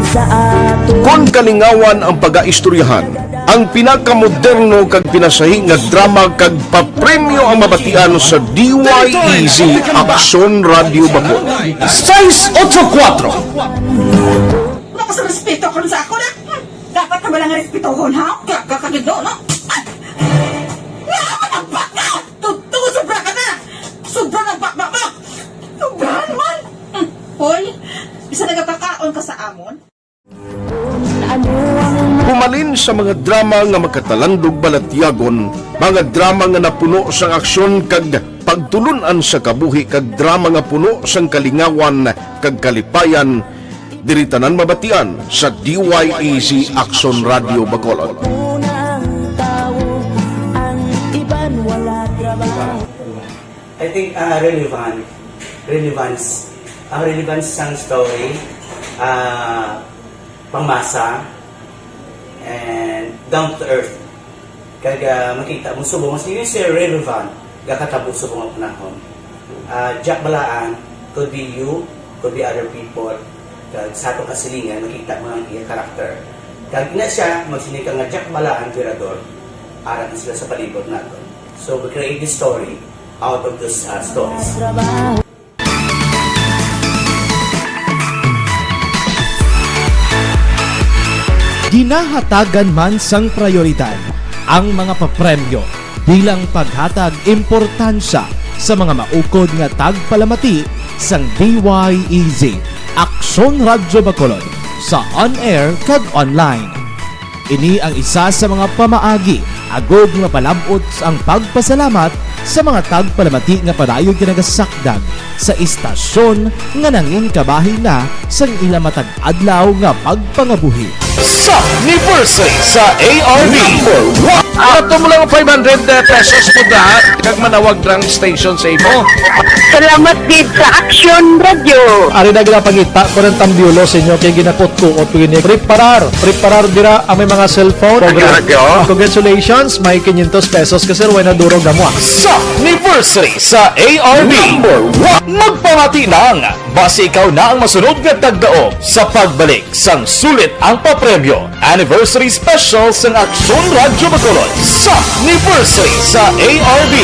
sa ato. Kon kalingawan ang pagaistoryahan, ang pinakamoderno kag pinasahi nga drama kag papremyo ang mabatian sa D Y E Z Aksyon Radyo Bacol. Seis ocho kuatro. Wala ka sa respeto karon sa ako na. Hmm, dapat ka ba lang respetohon, ha? Kaya ka kagido, no? Ay! Nga ka magpaka! Tuto, sobra ka na! Sobra na ang bakbak mo! Sobrahan man! Hmm, hoy, isa nagapakaon ka sa amon? Humalin sa mga drama nga makatalandog balatyagon, mga drama nga napuno sang aksyon kag pagtulun-an sa kabuhi kag drama nga puno sang kalingawan kag kalipayan, diri tanan mabatian sa D Y E Z Aksyon Radyo Bacolod. I think, ah, relevant. Relevance. Ang relevance sang story, ah, pangmasa, and down to earth. Kag, ah, makita mo subong mas yun siya relevant, gakatabo subong ang panahon. Ah, Jack Balaan, could be you, could be other people. Kag sa atong kasilingan, makita mo ang iya character. Kag ina siya, magsinika nga Jack Balaan, Tirador, ara na sila sa palibot naton. So, we create this story out of those, uh, stories. Ginahatagan man sang prayoridad ang mga papremyo bilang paghatag importansya sa mga maukod nga tagpalamati sang D Y E Z Aksyon Radyo Bacolod sa on-air kag online. Ini ang isa sa mga pamaagi agud nga palab-ot ang pagpasalamat sa mga tagpalamati nga padayon ginagasakdag sa istasyon nga nangin kabahin na sang ila matag adlaw nga pagpangabuhi. Sa anniversary sa A R B. Number one. Ato mo lang five hundred pesos mo da, kag manawag rang station sa imo. Salamat gid sa Action Radio. Ari na gina pangita ko ng tambiolo sa inyo kay ginakot-kuot ko ini. Preparar, preparar dira ang may mga cellphone. Action Radio. Congratulations, may quinientos pesos ka, sir, way na durog amo, ah. Sa anniversary sa A R B. Number one. Magpamati lang, basi ikaw na ang masunod nga tagdaog sa pagbalik sang sulit ang papremyo. Anniversary Special sang Aksyon Radyo Bacolod sa anniversary sa A R B.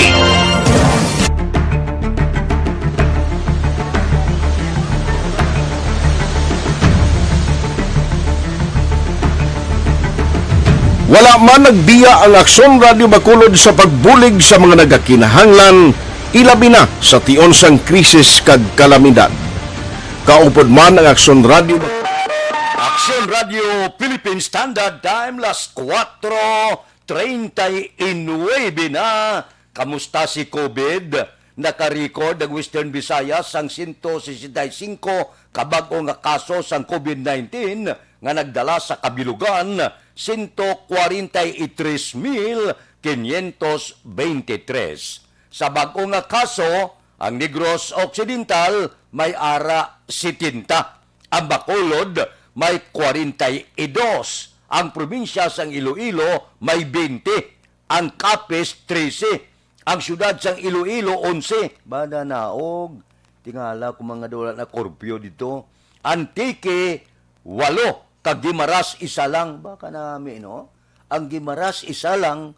Wala man nagbiya ang Aksyon Radyo Bacolod sa pagbulig sa mga nagakinahanglan, ilabi na sa tion sang krisis kag kalamidad. Kaupod man ang Aksyon Radyo. Aksyon Radyo Philippine Standard Time, las cuatro treinta y nueve na. Kamusta si COVID? Naka-record ang Western Visayas sang sento sesenta y singko ka bag-o nga kaso sang COVID nineteen nga nagdala sa kabilugan, sento kwarenta y tres mil quinientos veintitrés. Sa bag-o nga kaso, ang Negros Occidental may ara setenta, ang Bacolod may kwarenta y dos, ang probinsya sang Iloilo may bente, ang Capiz trese, ang siyudad sang Iloilo onse. Bada naog, tingala ko mga wala na kurpyo dito. Antique, walo, kag Guimaras isa lang. Baka nami, no? Ang Guimaras isa lang,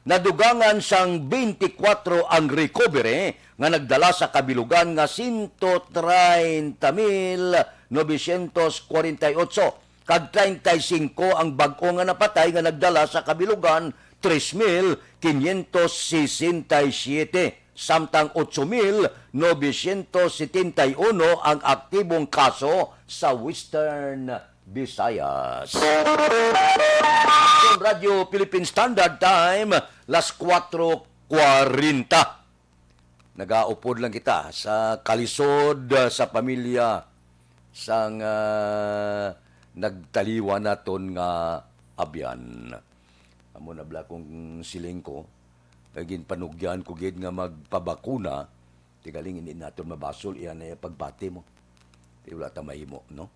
nadugangan sang twenty-four ang recovery nga nagdala sa kabilugan nga sento treinta mil novecientos kwarenta y ocho, kag treinta y singko ang bag-o nga napatay nga nagdala sa kabilugan tres mil quinientos sesenta y siete. samtang otso mil novecientos setenta y uno ang aktibong kaso sa Western Visayas. Radyo Philippine Standard Time, las kuwatro kwarenta. Nagaupod lang kita sa kalisod, ah, sa pamilya sang, ah, nagtaliwan naton nga abyan. Amo na bala kung siling ko, kay ginpanugyan ko gid nga magpabakuna, tingaling hindi naton mabasol iya na iya pagbati mo. Di wala ta mahimo, no?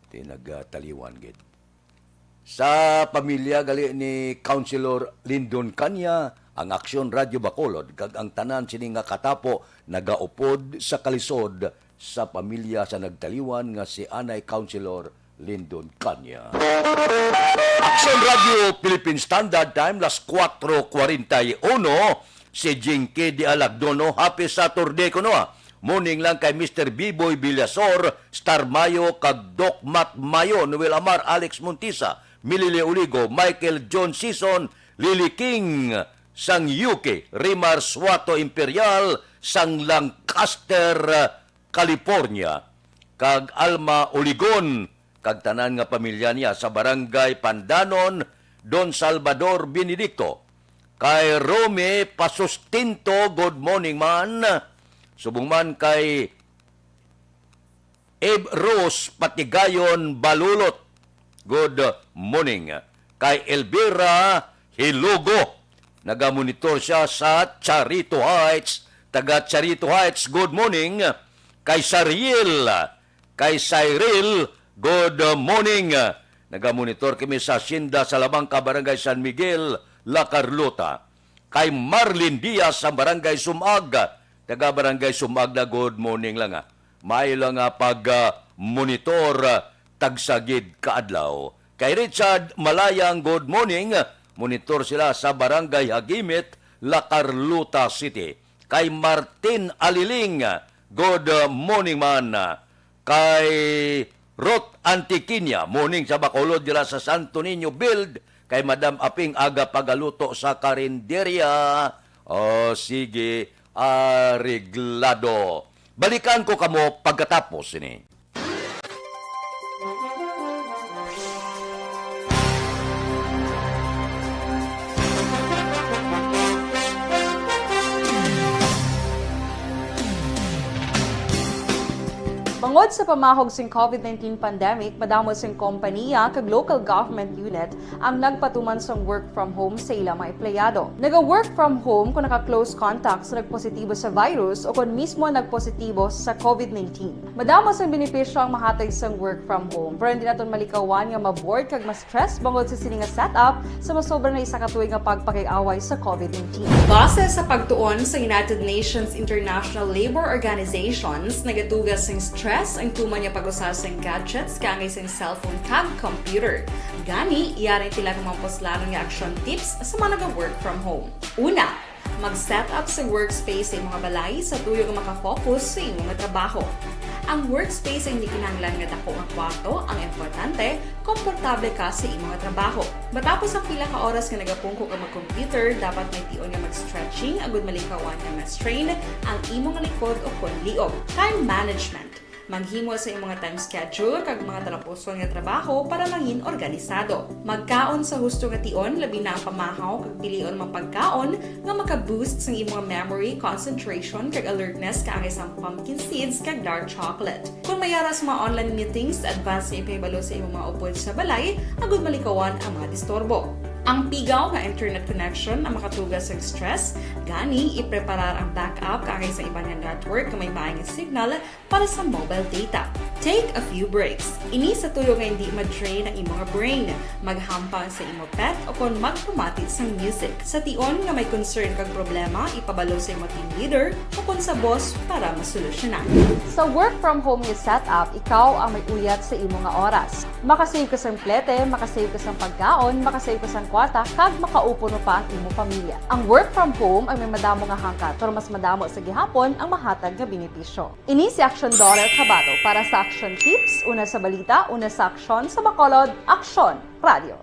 Ti nagtaliwan gid. Sa pamilya gali ni Councilor Lindon Canya, ang Aksyon Radyo Bacolod kag ang tanan sini nga katapo nagaupod sa kalisod sa pamilya sa nagtaliwan nga si Anay Councilor Lindon Canya. Aksyon Radyo Philippine Standard Time, las kuwatro kwarenta y uno, si Jinky Di Alagdono. Happy Saturday kuno, ah. Morning lang kay Mister Biboy Villasor, Star Mayo, kag Doc Matt Mayo, Noel Amar, Alex Montisa, Milili Oligo, Michael John Sison, Lily King sang U K, Rimar Suato Imperial sang Lancaster, California, kag Alma Oligon, kag tanan nga pamilya niya sa Barangay Pandanon, Don Salvador Benedicto. Kay Romy Pasustinto, good morning man. Subong man kay Eve Rose Patigayon Balulot, good morning. Kay Elvira Hilugo, nagamonitor siya sa Charito Heights. Taga Charito Heights, good morning. Kay Sariel, kay Cyril, good morning. Nagamonitor kami sa Hacienda Salamanca, Barangay San Miguel, La Carlota. Kay Marlin Diaz sa Barangay Sumag, taga Barangay Sumag na, good morning lang, ah. Maayo lang nga pag, ah, monitor, ah, tagsa gid ka adlaw. Kay Richard Malayang, good morning. Monitor sila sa Barangay Hagimit, La Carlota City. Kay Martin Aliling, good morning man. Kay Ruth Antiquiña, morning sa Bacolod dira sa Santo Niño Build. Kay Madam Aping, aga pagaluto sa karinderya. O, sige, areglado. Balikan ko kamo pagkatapos sini. Bangod sa pamahog sing COVID nineteen pandemic, madamo sing kompaniya kag local government unit ang nagpatuman sang work from home sa ila mga empleyado. Naga-work from home kon naka-close contact sa nagpositibo sa virus o kon mismo nagpositibo sa COVID nineteen. Madamo sang benepisyo ang mahatag sang work from home, pero hindi naton malikawan nga ma-bored kag ma-stress bangod sa sini nga setup sa masobra na isa ka tuig nga pagpakig-away sa COVID nineteen. Base sa pagtuon sa United Nations International Labour Organizations, nagatuga sing stress ang tuman nga pag-usa sang gadgets kaangay sang cellphone kag computer. Gani, yari tila ka mga puslanon nga action tips sa mga naga-work from home. Una, mag-set up sa workspace sa imong balay sa tuyo nga maka-focus sa imong trabaho. Ang workspace ay hindi kinahanglan nga dako nga kwarto, ang importante, komportable ka sa imong trabaho. Matapos ang pila ka oras nga nagapungko ka mag-computer, dapat may tion nga mag-stretching agud malikawan nga ma-strain ang imong likod o kon liog. Time management. Maghimo sa imong time schedule kag mga talapuson nga trabaho para mangin organisado. Magkaon sa husto nga tion, labi na ang pamahaw kag pilion mga pagkaon nga maka-boost sang imong memory, concentration, kag alertness kaangay sang pumpkin seeds kag dark chocolate. Kung may ara sa mga online meetings, advance nga ipahibalo sa imong mga upod sa balay agud malikawan ang mga disturbo. Ang pigaw nga internet connection ang makatuga sang stress, gani ipreparar ang backup kaangay sa iban nga network nga may maay nga signal para sa mobile data. Take a few breaks. Ini sa tuyo nga hindi ma-drain ang imong brain. Maghampang sa imo pet o kon magpamati sang music. Sa tion nga may concern kag problema, ipabalo sa imo team leader o kon sa boss para masolusyonan. Sa work from home nga setup, ikaw ang may uyat sa imo nga oras. Makasave ka sang plete, makasave ka sang pagkaon, makasave ka sang kwarta, kag makaupo pa ang imo pamilya. Ang work from home ay may madamo nga hangkat, pero mas madamo sa gihapon ang mahatag nga benepisyo. Ini si Action Daughter Cabato para sa Action Tips, una sa balita, una sa aksyon, sa Bacolod, Aksyon Radio.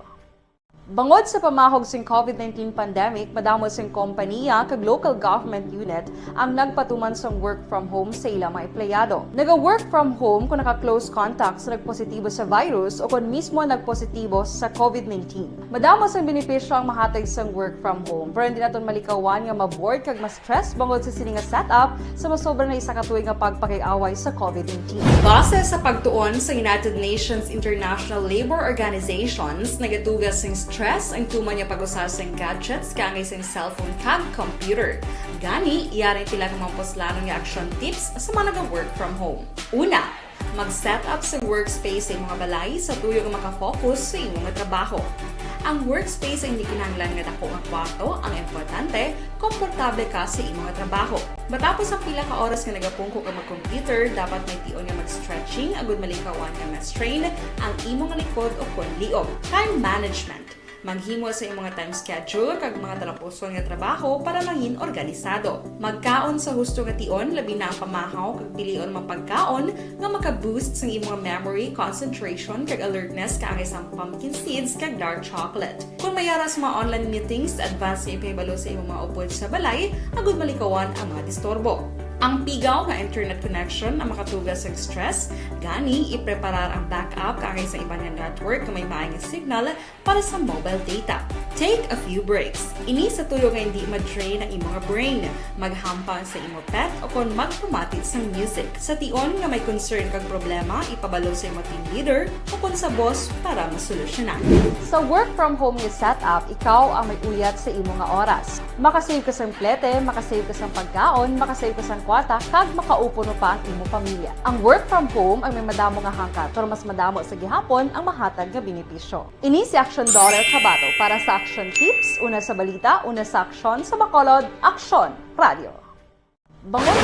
Bangod sa pamahog sing COVID nineteen pandemic, madamo sing kompaniya kag local government unit ang nagpatuman sang work from home sa ila mga empleyado. Naga-work from home kon naka-close contact sa nagpositibo sa virus o kon mismo nagpositibo sa COVID nineteen. Madamo sang benepisyo ang mahatag sang work from home, pero hindi naton malikawan nga ma-bored kag ma-stress bangod sa sini nga setup sa masobra na isa ka tuig nga pagpakig-away sa COVID nineteen. Base sa pagtuon sa United Nations International Labour Organizations, nagatuga sing stress ang tuman nga pag-usa sing gadgets kaangay sing cellphone kag computer. Gani, yari ang pila ka mga puslanon nga action tips sa mga naga-work from home. Una, mag-set up sa workspace sa imong balay sa tuyo nga makafocus sa imong trabaho. Ang workspace ay hindi kinahanglan nga dako nga kwarto, ang importante, komportable ka sa imong trabaho. Matapos ang pila ka oras nga nagapungko ka mag-computer, dapat may tion nga mag-stretching agud malikawan nga ma-strain ang imong likod o kon liog. Time management. Maghimo sa imong time schedule kag mga talapuson nga trabaho para mangin organisado. Magkaon sa husto nga tion, labi na ang pamahaw kag pilion mga pagkaon nga maka-boost sang imong memory, concentration, kag alertness kaangay sang pumpkin seeds kag dark chocolate. Kon may ara sa mga online meetings, advance nga ipahibalo sa imong mga upod sa balay agud malikawan ang mga disturbo. Ang pigaw nga internet connection ang makatuga sa stress, gani ipreparar ang backup kaangay sa iban nga network nga may maayong signal para sa mobile data. Take a few breaks. Ini sa tuyo nga hindi ma-drain ang imong brain. Maghampang sa imo pet o kon magpamati sang music. Sa tion nga may concern kag problema, ipabalo sa imo team leader o kon sa boss para masolusyonan. Sa work from home nga setup, ikaw ang may uyat sa imo nga oras. Makasave ka sang plete, makasave ka sang pagkaon, makasave ka sang kwarta, kag makaupo pa ang imo pamilya. Ang work from home ang may madamo nga hangkat, pero mas madamo sa gihapon ang mahatag nga benepisyo. Ini si Action Dollar Kabato para sa Action Tips, una sa balita, una sa aksyon, sa Bacolod, Aksyon Radio. Bangon.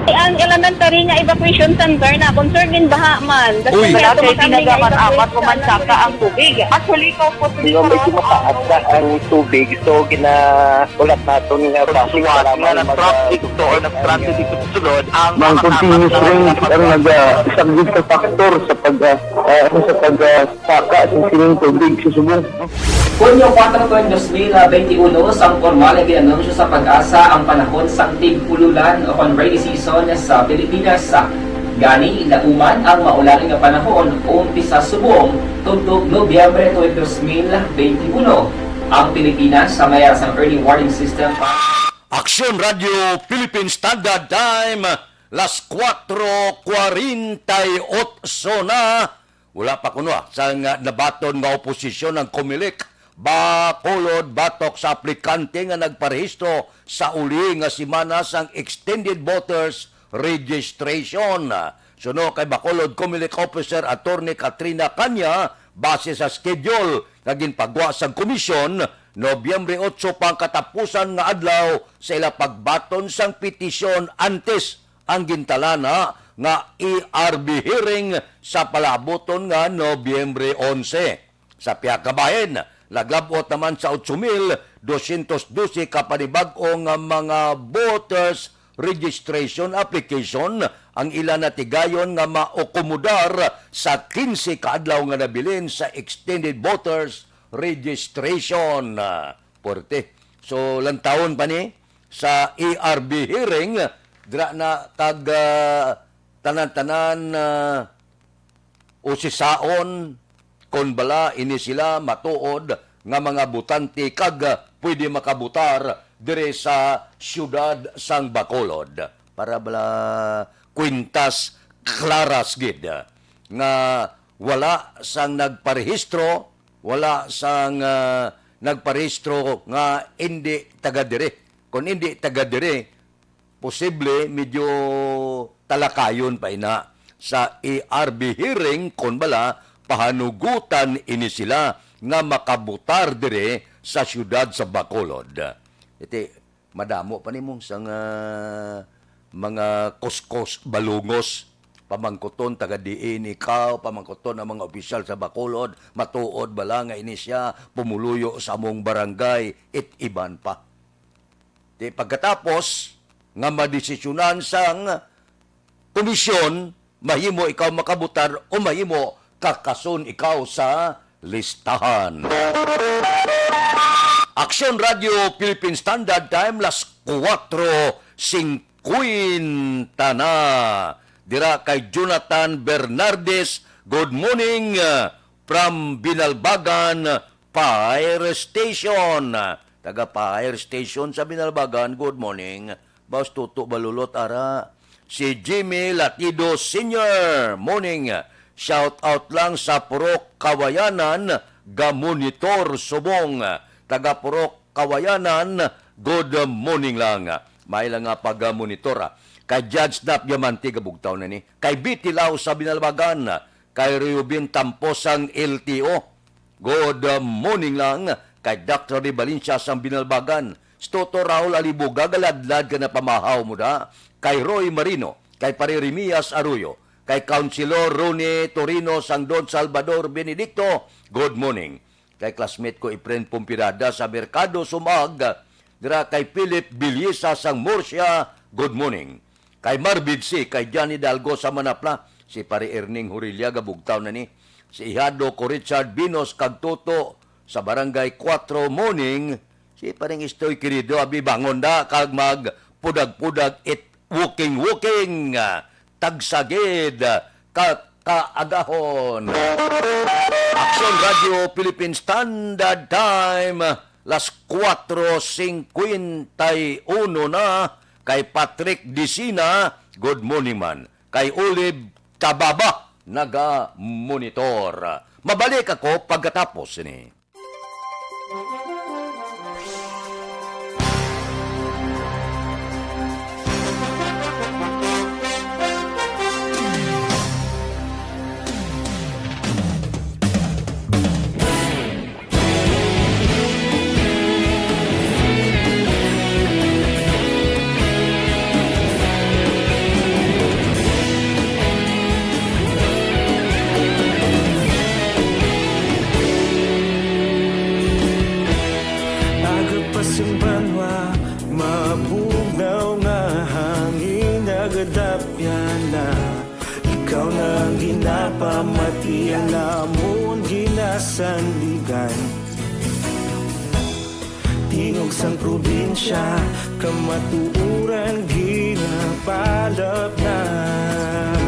Ang elementary nga evacuation center na concern din baha man. Uy. Wala kay tinaga man apat o man saka ang tubig. Actually, ko po. Di ba, medyo mataas na ang tubig, so ginaulat naton nga basi nga nag-traffic to or nag-transit dito sa sulod ang mga continuous rain ang nag-, ah, isang sa factor sa pag, ah, ah, sa pag, ah, saka sa sining tubig sa subong. Hunyo kuwatro tuig dos mil benti uno, sang pormal nga gin-anunsyo sa PAGASA ang panahon sang tig-ululan o kon rainy season sa Pilipinas. Gani, nauman ang maulan nga panahon umpisa subong tubtob Nobyembre tuig dos mil benti uno. Ang Pilipinas sa mayara sang early warning system pa. Aksyon Radio Philippine Standard Time, las kuwatro kwarenta y otso na. Wala pa kuno, ah, sang nabaton nga oposisyon ang Comelec Bacolod batok sa aplikante nga nagparehistro sa uli nga semana sang extended voters registration. Suno kay Bacolod Comelec Officer Attorney Katrina Caña, base sa schedule nga ginpagwa sang komisyon, Nobyembre otso pa ang katapusan nga adlaw sa ila pagbaton sang petisyon antes ang gintalana nga E R B hearing sa palaabuton nga Nobyembre onse. Sa pihak nga bahin, naglab-ot naman sa otso mil dosyentos dose ka panibag-o nga mga voters registration application ang ila natigayon nga maakomodar sa kinse ka adlaw nga nabilin sa extended voters registration. Puwerte. So, lantawon pa ni sa E R B hearing, dira na kag, ah, tanan-tanan, ah, usisaon kon bala ini sila matuod nga mga botante kag, ah, pwede makabotar diri sa siyudad sang Bacolod. Para bala kwintas klaras gid, ah, nga wala sang nagparehistro, wala sang, ah, nagparehistro nga indi taga diri. Kon indi taga diri, posible medyo talakayon pa ina sa E R B hearing kon bala pahanugutan ini sila nga makabotar diri sa siyudad sa Bacolod. Iti, madamo pa nimo sang, ah, mga kuskos balungos. Pamangkuton taga diin ikaw, pamangkuton ang mga opisyal sa Bacolod, matuod bala nga ini siya pumuluyo sa among barangay, it iban pa. Di pagkatapos nga madesisyonan sang komisyon, mahimo ikaw makabotar o mahimo kakason ikaw sa listahan. Aksyon Radio Philippine Standard Time, las kuwatro singkwenta na. Dira kay Jonathan Bernardes, good morning, uh, from Binalbagan Fire Station. Taga Fire Station sa Binalbagan, good morning. Boss Tuto Balulot, ara. Si Jimmy Latido Senior, morning. Shout out lang sa Purok Kawayanan, ga-monitor subong. Taga Purok Kawayanan, good morning lang. May lang nga pag-monitor, ah. Kay Judge Nap Diamante, ga Bugtaw na ni. Kay Betty Lau sa Binalbagan, kay Reubin Tamposang L T O. Good morning lang kay Doctor Di Valencia sang Binalbagan. Si Toto Raul Alibuga, galadlad ka na pamahaw mo da. Kay Roy Marino, kay Pare Remias Arroyo, kay Councilor Ronnie Torino sang Don Salvador Benedicto, good morning. Kay classmate ko Efren Pompirada sa Merkado Sumag, dira kay Philip Biliesa sang Murcia, good morning. Kay Marvin C, kay John Hidalgo sa Manapla, si Pare Erning Hurilla, ga Bugtaw na ni. Si Ihado ko Richard Binos kag Toto sa Barangay Cuatro, morning. Si Paring Istoy Querido, abi bangon da kag magpudag-pudag it walking-walking. Tagsagid ka kaagahon. Aksyon Radio Philippine Standard Time, las kuwatro singkwenta y uno na. Kay Patrick Disina, good morning man. Kay Olive Tababa, naga-monitor. Mabalik ako pagkatapos sini. Aga pa sang banwa, mabugnaw nga hangin nagadapyan na. Ikaw na ang ginapamatian namon, ginasandigan. Tingog sang probinsya, kamatuoran ginapalapnag.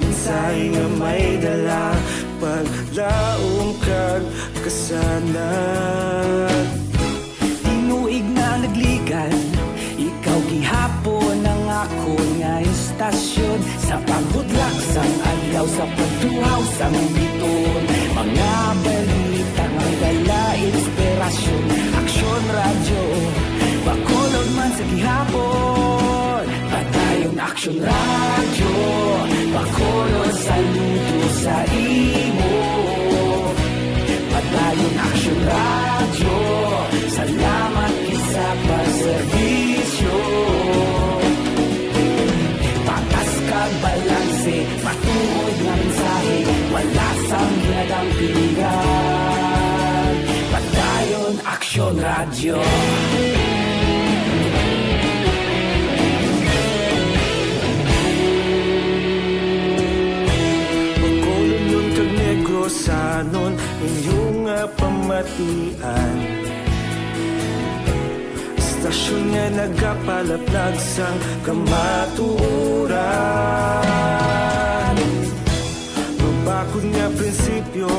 Mensahe nga may dala, paglaom kag kasanag. Tinuig na nagligad, ikaw gihapon ang akon nga istasyon. Sa pagbudlak sang adlaw, sa pagtuhaw sang bituon, mga balita nga dala inspirasyon. Aksyon Radyo, Bacolod man sa gihapon. Padayon Aksyon Radyo, Bacolod, saludo sa imo. Padayon Aksyon Radyo, salamat gid sa pagserbisyo. Patas kag balanse, matuod nga mensahe, wala sang ginadampigan. Padayon Aksyon Radyo. Bacolodnon kag Negrosanon, inyo nga pamatian. Istasyon nga nagapalaplag sang kamatuoran. Mabakod nga prinsipyo,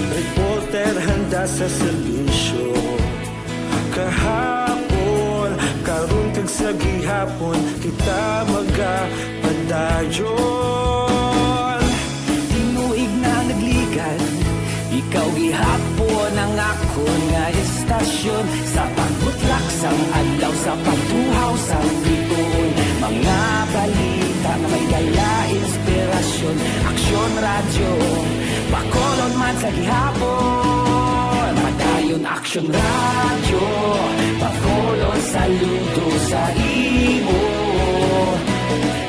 reporter handa sa serbisyo. Kahapon, karon kag sa gihapon, kita magapadayon. Tinuig na nagligad, ikaw gihapon ang akon nga istasyon. Sa pagbutlak sang adlaw, sa pagtuhaw sang bituon, mga balita nga may dala inspirasyon. Aksyon Radyo, Bacolod man sa gihapon. Padayon Aksyon Radyo, Bacolod, saludo sa imo.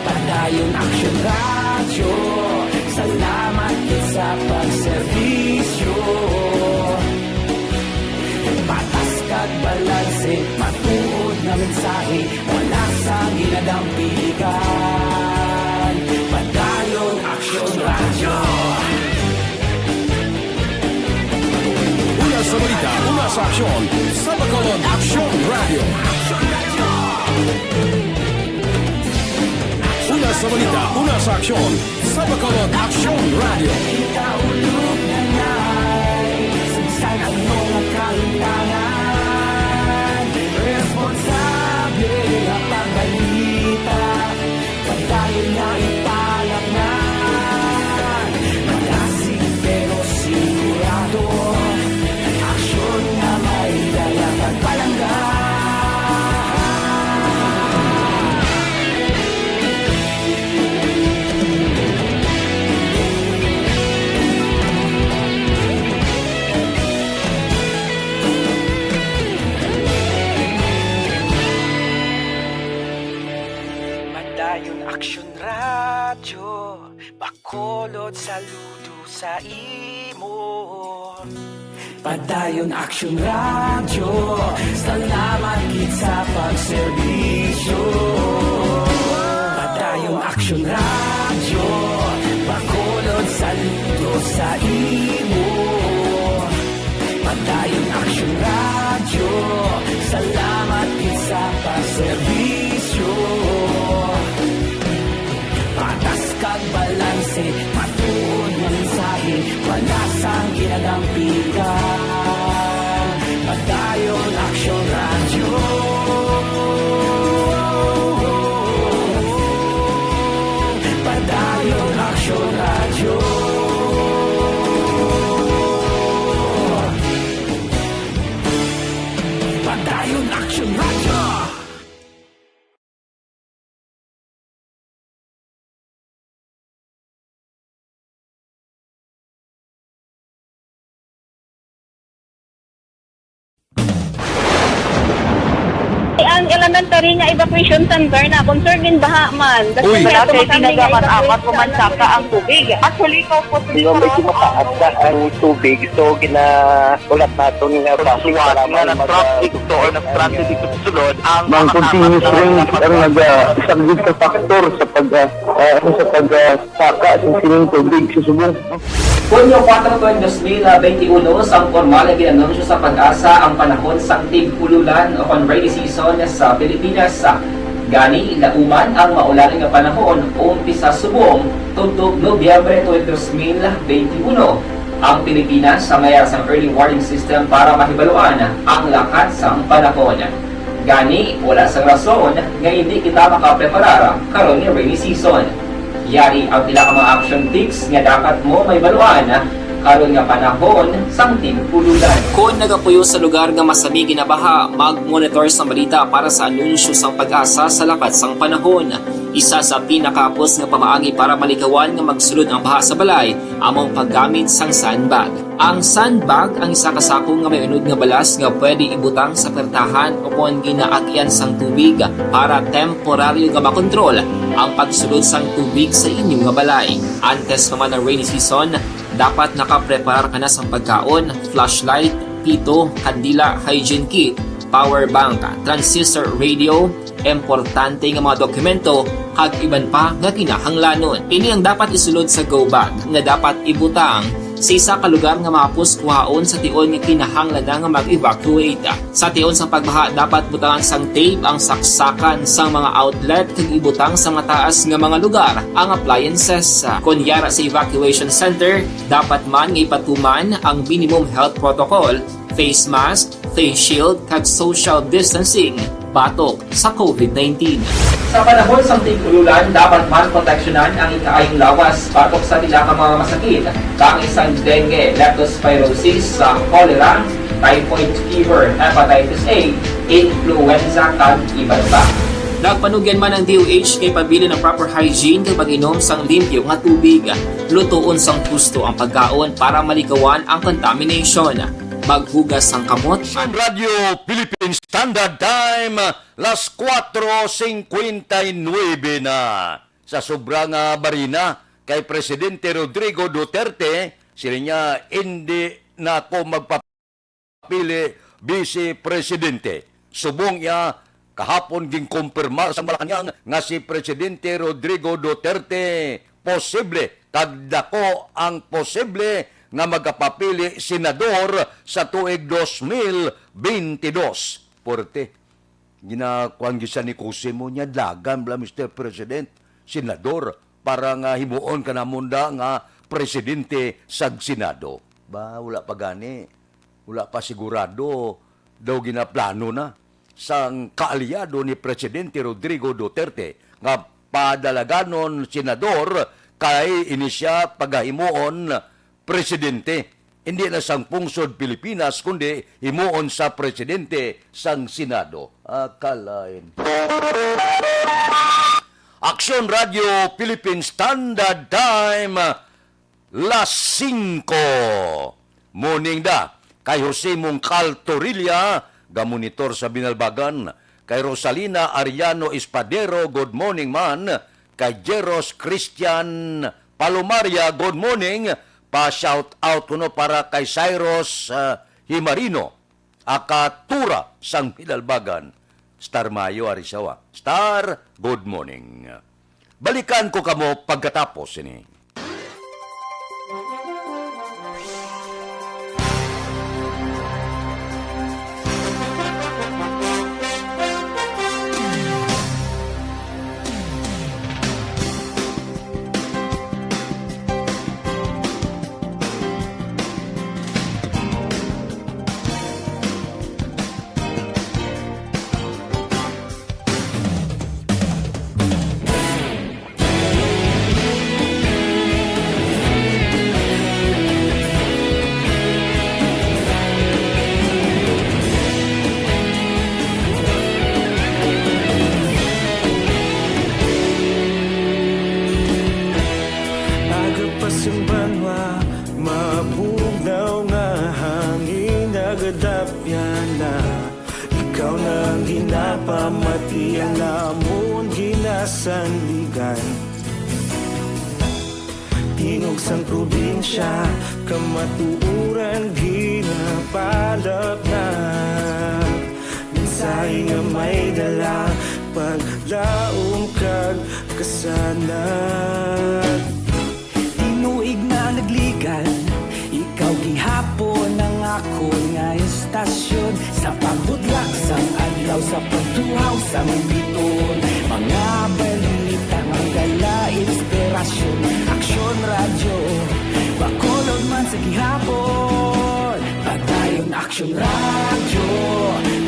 Padayon Aksyon Radyo, salamat gid sa pagserbisyo. Patas kag balanse, matuod nga mensahe, wala sang ginadampigan. Padayon Aksyon Radyo. Sa aksyon, sa Bacolod Aksyon Radio. Una sa balita, una sa aksyon, sa Bacolod Aksyon Radio. Kita ulog na nai, sagsag ang mga kalimtangan. Responsable ang pagbalita. Padayon nga ipalatnan, malasig pero sigurado. Aksyon nga may dala kag palangga. Padayon Aksyon Radyo, Bacolod, saludo sa imo. Padayon Aksyon Radyo, salamat gid sa pagserbisyo. Padayon Aksyon Radyo, Bacolod, saludo sa imo. Padayon Aksyon Radyo, salamat gid sa pagserbisyo. Patas kag balanse, matuod nga mensahe, wala sang ginadampigan. Padayon Aksyon Radyo. Padayon Aksyon Radyo. Padayon Aksyon Radyo. Ang elementary nga evacuation center na concern din baha man. Uy. Kasi Malate, medyo makami nga tinaga man evacuation apat ko man center saka ang tubig. Actually, ko po Di ba, medyo mataas na ang tubig, so ginaulat naton nga Pagsuwat para nga may nag-traffic mag- to or nag-traffic dito sa sulod, ang Mang mga continuous tama rain ang naga-, isa gid ka factor sa pag, ah, ah, ano, sa pag, ah, saka sa sining tubig sa subong. Hunyo kuwatro, dos mil benti uno, sang pormal nga gin-anunsyo sa PAGASA ang panahon sang tig-ululan o kon rainy season sa Pilipinas. Gani, lauman ang maulan nga panahon, umpisa subong tubtob Nobyembre twenty, dos mil benti uno. Ang Pilipinas sa mayar sang early warning system para mahibaluan ang lakat sang panahon. Gani, wala sang rason nga hindi kita makapreparar karon nga rainy season. Yari ang pila ka mga action tips nga dapat mo mahibaluan karon nga panahon sang tig-ululan. Kon nagapuyo sa lugar nga masami ginabaha, mag-monitor sang balita para sa anunsyo sang PAGASA sa lakat sang panahon. Isa sa pinakahapos nga pamaagi para malikawan nga magsulod ang baha sa balay amo ang paggamit sang sandbag. Ang sandbag ang isa ka sako nga may unod nga balas nga pwede ibutang sa pertahan o kon ginaagian sang tubig para temporaryo nga makontrol ang pagsulod sang tubig sa inyo nga balay. Antes pa man ang rainy season, dapat nakapreparar ka na sang pagkaon, flashlight, pito, kandila, hygiene kit, power bank, transistor radio, importante nga mga dokumento, kag iban pa nga kinahanglanon. Ini ang dapat isulod sa go bag nga dapat ibutang sa isa ka lugar nga mahapos kuhaon sa tion nga kinahanglan na nga mag-evacuate. Sa tion sang pagbaha, dapat butangan sang tape ang saksakan sang mga outlet kag ibutang sa mataas nga mga lugar ang appliances. Kon yara sa evacuation center, dapat man nga ipatuman ang minimum health protocol, face mask, face shield, kag social distancing batok sa COVID nineteen. Sa panahon sang tig-ululan, dapat man proteksyonan ang ikaayong lawas batok sa pila ka mga masakit, kaangay sang dengue, leptospirosis, sa cholera, typhoid fever, hepatitis A, influenza, kag iban pa. Nagpanugyan man ang D O H kay pabilin ang proper hygiene kag pag-inom sang limpyo nga tubig. Lutoon sang husto ang pagkaon para malikawan ang contamination. Maghugas sang kamot. Radyo Philippine Standard Time, las cuatro cincuenta y nueve na. Sa sobra nga barina kay Presidente Rodrigo Duterte, siling niya, "Hindi na ako magpapili Vice Presidente." Subong iya, kahapon ginkumpirmar sa Malacañang nga si Presidente Rodrigo Duterte posible kag dako ang posible nga magapapili senador sa tuig dos mil bentidós. Puwerte. Ginakuan gyud siya ni Cosimo niya, dagan bala, Mister President, senador, para nga himuon ka namon da nga presidente sa Senado. Ba, wala pa gani. Wala pa sigurado. Daw ginaplano na sang kaalyado ni Presidente Rodrigo Duterte nga padalaganon senador kay ini siya pagahimuon presidente. Hindi na sang pungsod Pilipinas, kundi himuon sa presidente sang Senado. Akalain. Aksyon Radio Philippine Standard Time, las singko. Morning da. Kay Jose Mongcal Torilla, gamonitor sa Binalbagan. Kay Rosalina Ariano Espadero, good morning, man. Kay Jeros Christian Palomaria, good morning. Pa-shout out kuno para kay Cyrus, ah, Himarino, aka Tura sang Binalbagan. Star Mayo, Arisawa. Star, good morning. Balikan ko kamo pagkatapos sini. Aga pa sang banwa, mabugnaw nga hangin nagadapyan na. Ikaw na ang ginapamati, ang amon ginasandigan. Tingog sang probinsya, kamatuoran ginapalapnap. Mensahe nga may dala, paglaom kag kasanag. Tinuig na nagligan, ikaw gihapon ang akon nga estasyon. Sa pagbutlak sang adlaw, sa pagtuhaw sang biton, mga balita nga dala inspirasyon. Aksyon Radyo, Bacolod man sa gihapon. Padayon Aksyon Radyo,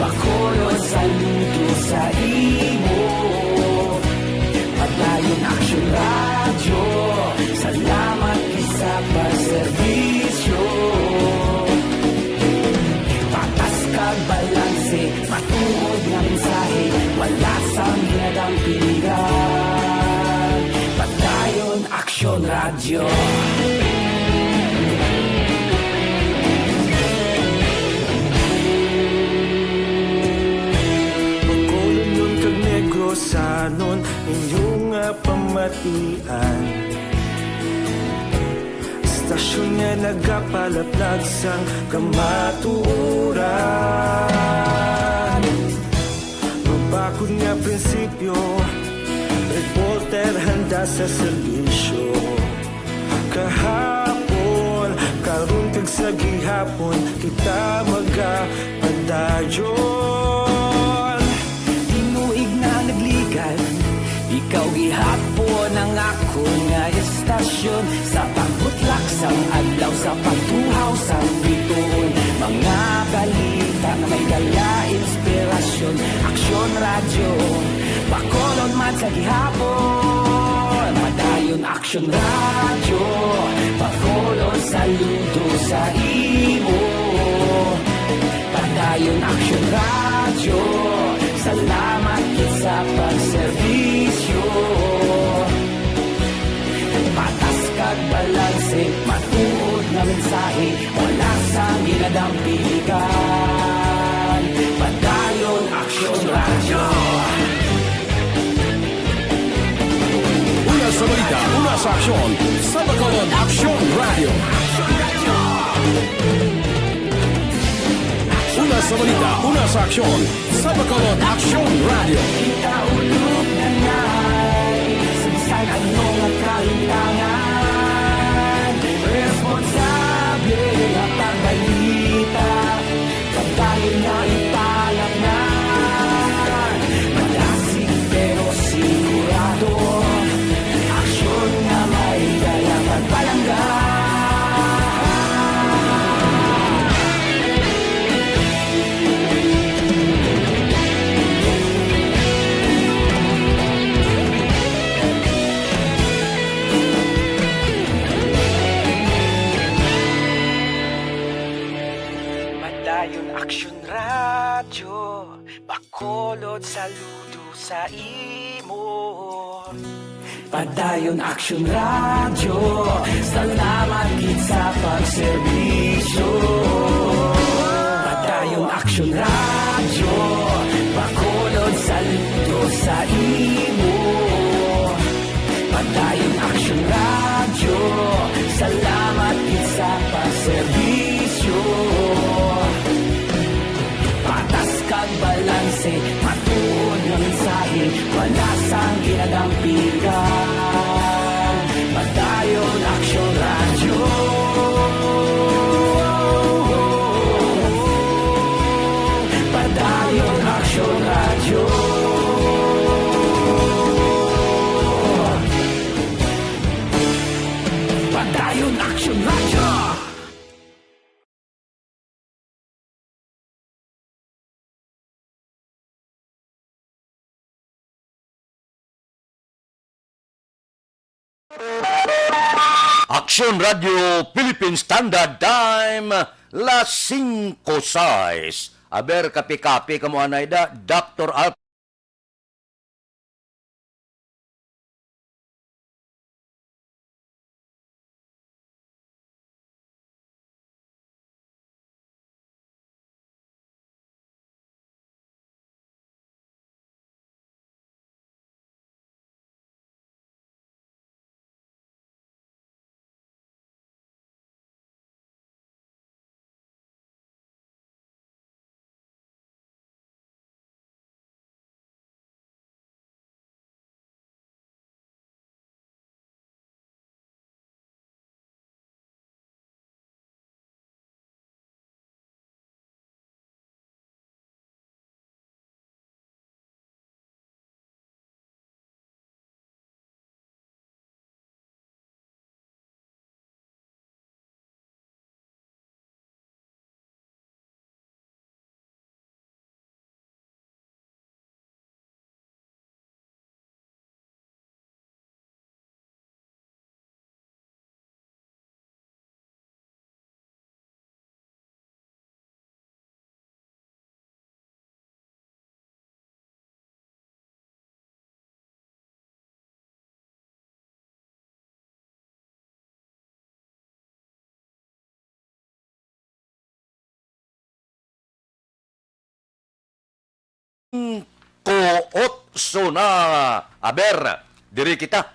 Bacolod, saludo sa imo. Padayon Aksyon Radyo, salamat gid sa pagserbisyo. Patas kag balanse, matuod nga mensahe, wala sang ginadampigan. Padayon Aksyon Radyo. Bacolodnon kag Negrosanon, inyo nga pamatian. Estasyon nga nagapalaplag sang kamatuoran. Mabakod nga prinsipyo, reporter handa sa serbisyo. Kahapon, karon kag sa gihapon, kita magapadayon. Tinuig na nagligan, ikaw gihapon ang akon nga estasyon. Sa pagbutlak sang adlaw, sa pagtuhaw sang bituon, mga balita nga may dala inspirasyon. Aksyon Radyo, Bacolod man sa gihapon. Padayon Aksyon Radyo, Bacolod, saludo sa imo. Padayon Aksyon Radyo, salamat gid sa pagserbisyo. Patas kag balanse, matuod nga mensahe, wala sang ginadampigan. Padayon Aksyon Radyo. Una sa balita, una sa aksyon, sa Bacolod Aksyon Radyo. Una sa balita, una sa aksyon, sa Bacolod Aksyon Radyo. Kita ulog na ngay, sa bisan ano nga kalimtangan, responsable Aksyon Radyo, Bacolod, saludo sa imo. Padayon Aksyon Radyo, salamat gid sa pagserbisyo. Padayon Aksyon Radyo, Bacolod, saludo sa imo. Padayon Aksyon Radyo, salamat gid sa pagserbisyo. Patas kag balanse, matuod nga mensahe, wala sang ginadampigan. Padayon Aksyon Radyo. Padayon Aksyon Radyo. Padayon Aksyon Radyo. Aksyon Radyo Philippine Standard Time, las singko sais. Aber, kapi-kapi kamo anay da, Doctor Al. Kuot suna. Aber, diri kita.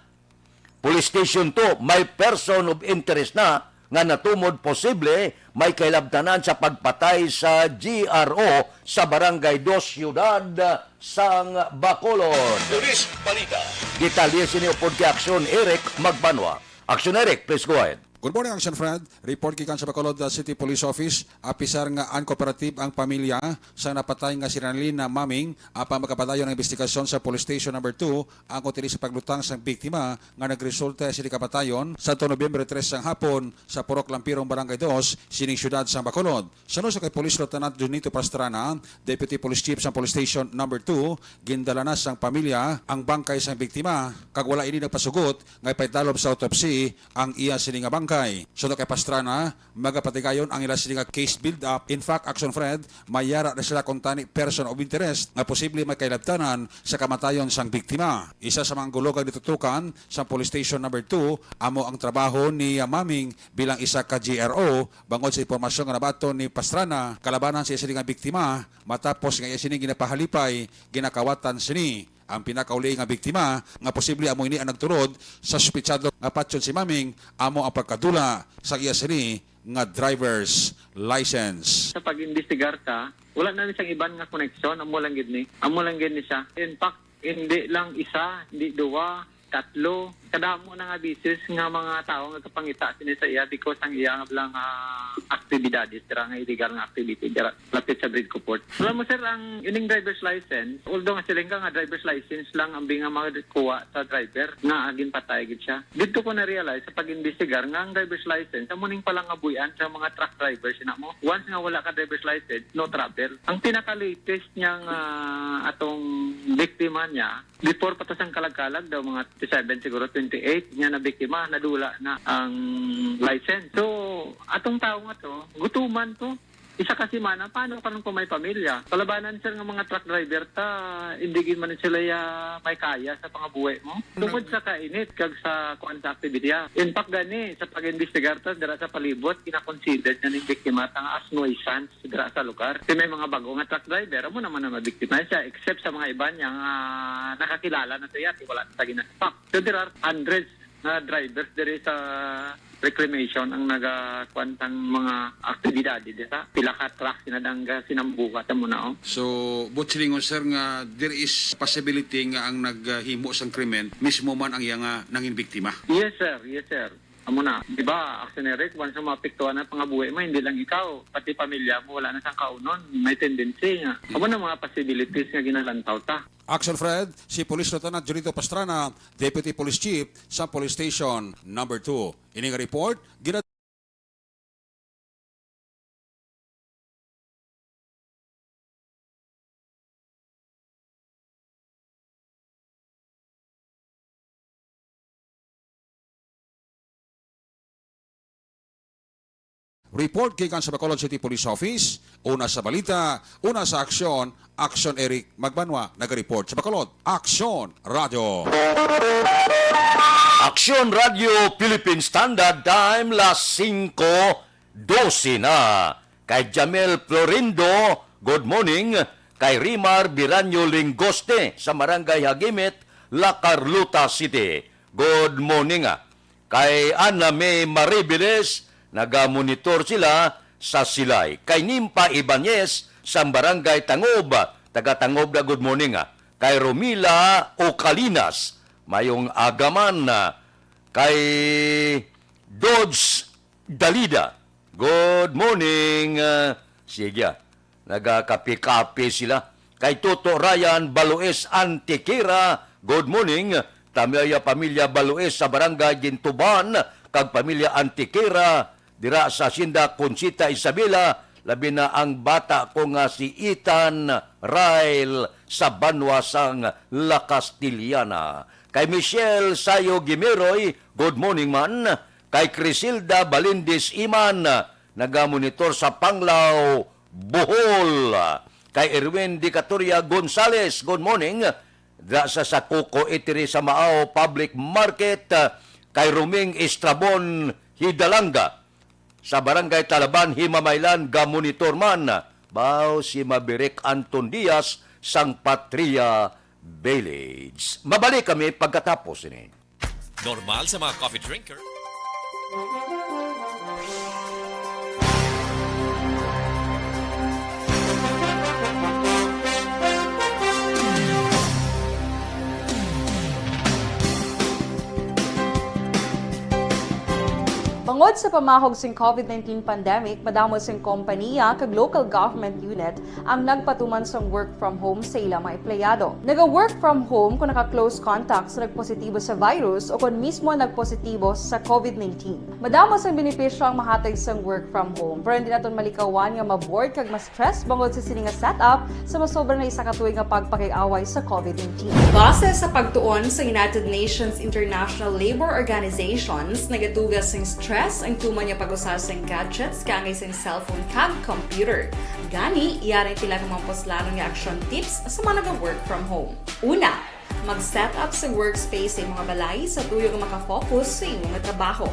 Police Station two, may person of interest na nga natumod posible may kahilabtanan sa pagpatay sa G R O sa Barangay Dos, Siyudad sang Bacolod. Police Balita. Detalye sini upod kay Aksyon Eric Magbanwa. Aksyon Eric, please go ahead. Good morning, Action Fred. Report gikan sa Bacolod, uh, City Police Office. Apisar nga uncooperative ang pamilya sang napatay nga si Ranelina Maming. Apan magapadayon ang investigasyon sa Police Station Number Two ang kutili sa paglutang sang biktima nga nagresulta sa kamatayon sa Nobyembre tres sang hapon sa Purok Lampirong, Barangay Dos, sining siyudad sang Bacolod. Sa nuso kay Police Lieutenant Junito Pastrana, Deputy Police Chief sang Police Station Number Two, gindala na sang pamilya ang bangkay sang biktima kag wala ini nagpasugot nga ipaidalom sa autopsy ang iya sini nga bangkay. Suno kay Pastrana, magapatigayon ang ila sini nga case build-up. In fact, Action Fred, may yara na sila kuntani person of interest nga posible may kahilabtanan sa kamatayon sang biktima. Isa sa mga anggulo nga gitutukan sa Police Station Number Two amo ang trabaho ni Maming bilang isa ka G R O, bangod sa impormasyon nga nabaton ni Pastrana kalabanan sa iya sini nga biktima, matapos nga iya sini ginapahalipay, ginakawatan sini. Ang pinakauli nga biktima nga posible amo ini ang nagtulod sa suspetsado nga patyon si Maming amo ang pagkadula sa iya sini nga driver's license. Sa pag-imbestigar ta, wala na ni sang iban nga koneksyon, amo lang gid ni. Amo lang gid ni siya. In fact, hindi lang isa, hindi duwa, tatlo. Kadamo na nga bisis nga mga tawo nga kapangita sini sa iya because ang iya nga lang, ah, aktibidades dira nga illegal nga activity dira lapit sa Bridco Port. Alam mo, sir, ang ining driver's license, although nga siling ka nga driver's license lang ang binga makuha sa driver nga ginpatay gid siya. Dito ko na-realize sa pag-imbestigar nga ang driver's license amo ning palangabuyan sa mga truck drivers na mo. Once nga wala ka driver's license, no travel. Ang pinaka-latest niya nga atong biktima niya, before pa to sang kalag-kalag daw, mga twenty-seven siguro, twenty-eight niya na biktima, nadula na ang license. So, atong tawo nga to, gutuman to. Isa ka semana, paano karon kung may pamilya? Kalabanan, sir, nga mga truck driver ta, hindi gid man sila ya may kaya sa pangabuhi mo. Tungod sa kainit kag sa kuan sa aktibidad. In fact, gani, sa pag-imbestigar ta, dira sa palibot, ginakonsider na ning biktima ta nga as nuisance dira sa lugar. Kay may mga bago nga truck driver, amo naman na mabiktima siya, except sa mga iba niya nga nakakilala na siya, wala na sa ginasapak. So, there are hundreds nga drivers diri sa reclamation ang nagakuan sang mga aktibidad diri sa pila ka truck sina dang sinambuhat sa muna, oh. So, buot silingon, sir, nga there is possibility nga ang naghimo sang krimen mismo man ang iya nga nangin biktima? Yes, sir. Yes, sir. Amo na, di ba, Action Eric, once nga maapektuhan ang pangabuhi mo, hindi lang ikaw, pati pamilya mo, wala na sang kaunon. May tendency nga. Amo na mga possibilities nga ginalantaw ta. Action Fred, si Police Lieutenant Junito Pastrana, Deputy Police Chief sa Police Station Number Two. Ini nga report, gina- Report gikan sa Bacolod City Police Office. Una sa balita, una sa aksyon, Action Eric Magbanwa nagareport sa Bacolod. Action Radio. Action Radio Philippine Standard Time, las singko dose na. Kay Jamel Florindo, good morning. Kay Rimar Biranyo Lingoste sa Barangay Hagimit, La Carlota City, good morning. Kay Ana May Maribiles, nagamonitor sila sa Silay. Kay Nimpa Ibanez sa Barangay Tangob, taga Tangob na, good morning. Kay Romila Ocalinas, mayong agaman. Kay Dodge Dalida, good morning. Ah, sige, ah. Nagakapi-kapi sila. Kay Toto Ryan Baloes Antiquera, good morning. Tamaya pamilya Baloes sa Barangay Gintuban kag pamilya Antiquera dira sa Hacienda Conchita Isabela, labi na ang bata ko nga si Ethan Ryle sa banwa sang La Castellana. Kay Michelle Sayo Gimeroy, good morning man. Kay Crisilda Balindis Iman, nagamonitor sa Panglao, Bohol. Kay Erwin Dicatoria Gonzales, good morning. Dira sa Sakuko Eatery sa Maao Public Market. Kay Roming Estrabon Hidalanga sa Barangay Talaban, Himamaylan, gamonitor man. Baw si Maverick Anton Diaz sang Patria Village. Mabalik kami pagkatapos ini. Normal sa mga coffee drinker. Bangod sa pamahog sing COVID nineteen pandemic, madamo sing kompaniya kag local government unit ang nagpatuman sang work from home sa ila mga empleyado. Naga-work from home kon naka-close contact sa nagpositibo sa virus o kon mismo nagpositibo sa COVID nineteen. Madamo sang benepisyo ang mahatag sang work from home, pero hindi naton malikawan nga ma-bored kag ma-stress bangod sa sini nga setup sa masobra na isa ka tuig nga pagpakig-away sa COVID nineteen. Base sa pagtuon sa United Nations International Labour Organizations, nagatuga sing stress ang tuman nga pag-usa sing gadgets kaangay sing cellphone kag computer. Gani, yari pila ka mga puslanon nga action tips sa mga naga-work from home. Una, mag-set up sa workspace sa imong balay sa tuyo nga maka-focus sa imo nga trabaho.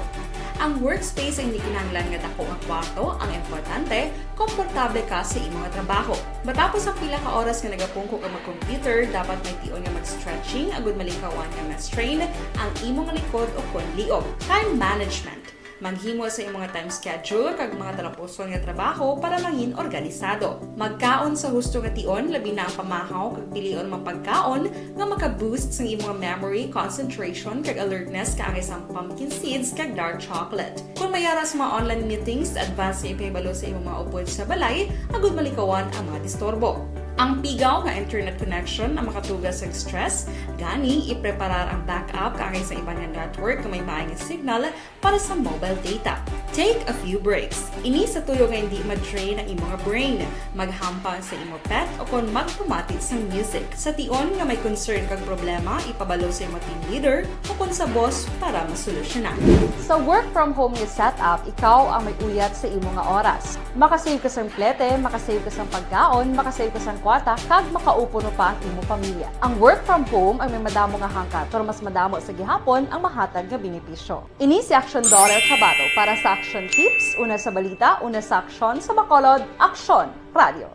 Ang workspace ay hindi kinahanglan nga dako nga kwarto, ang importante, komportable ka sa imo nga trabaho. Matapos ang pila ka oras nga nagapungko ka mag-computer, dapat may tion nga mag-stretching agud malikawan nga ma-strain ang imo nga likod o kon liog. Time management. Maghimo sa imong nga time schedule kag mga talapuson nga trabaho para mangin organisado. Magkaon sa husto nga tion, labi na ang pamahaw, kag pilion ang mga pagkaon nga maka-boost sa imong memory, concentration, kag alertness, kaangay sang pumpkin seeds kag dark chocolate. Kung may ara sa mga online meetings, advance nga ipahibalo sa imong mga upod sa balay agud malikawan ang mga disturbo. Ang pigaw nga internet connection ang makatuga sa stress, gani ipreparar ang backup kaangay sa iban nga network nga may maay nga signal para sa mobile data. Take a few breaks. Ini sa tuyo nga hindi ma-drain ang imo nga brain, maghampang sa imo pet o kon magpamati sang music. Sa tion nga may concern kag problema, ipabalo sa imo team leader o kon sa boss para masolusyonan. Sa work from home nga setup, ikaw ang may uyat sa imo nga oras. Makasave ka sang plete, makasave ka sang pagkaon, makasave ka sang kwarta, kag makaupo no pa ang imo pamilya. Ang work from home ang may madamo nga hangkat, pero mas madamo sa gihapon ang mahatag nga benepisyo. Ini si Action Daughter Kabato para sa Action Tips, una sa balita, una sa aksyon, sa Bacolod, Aksyon Radio.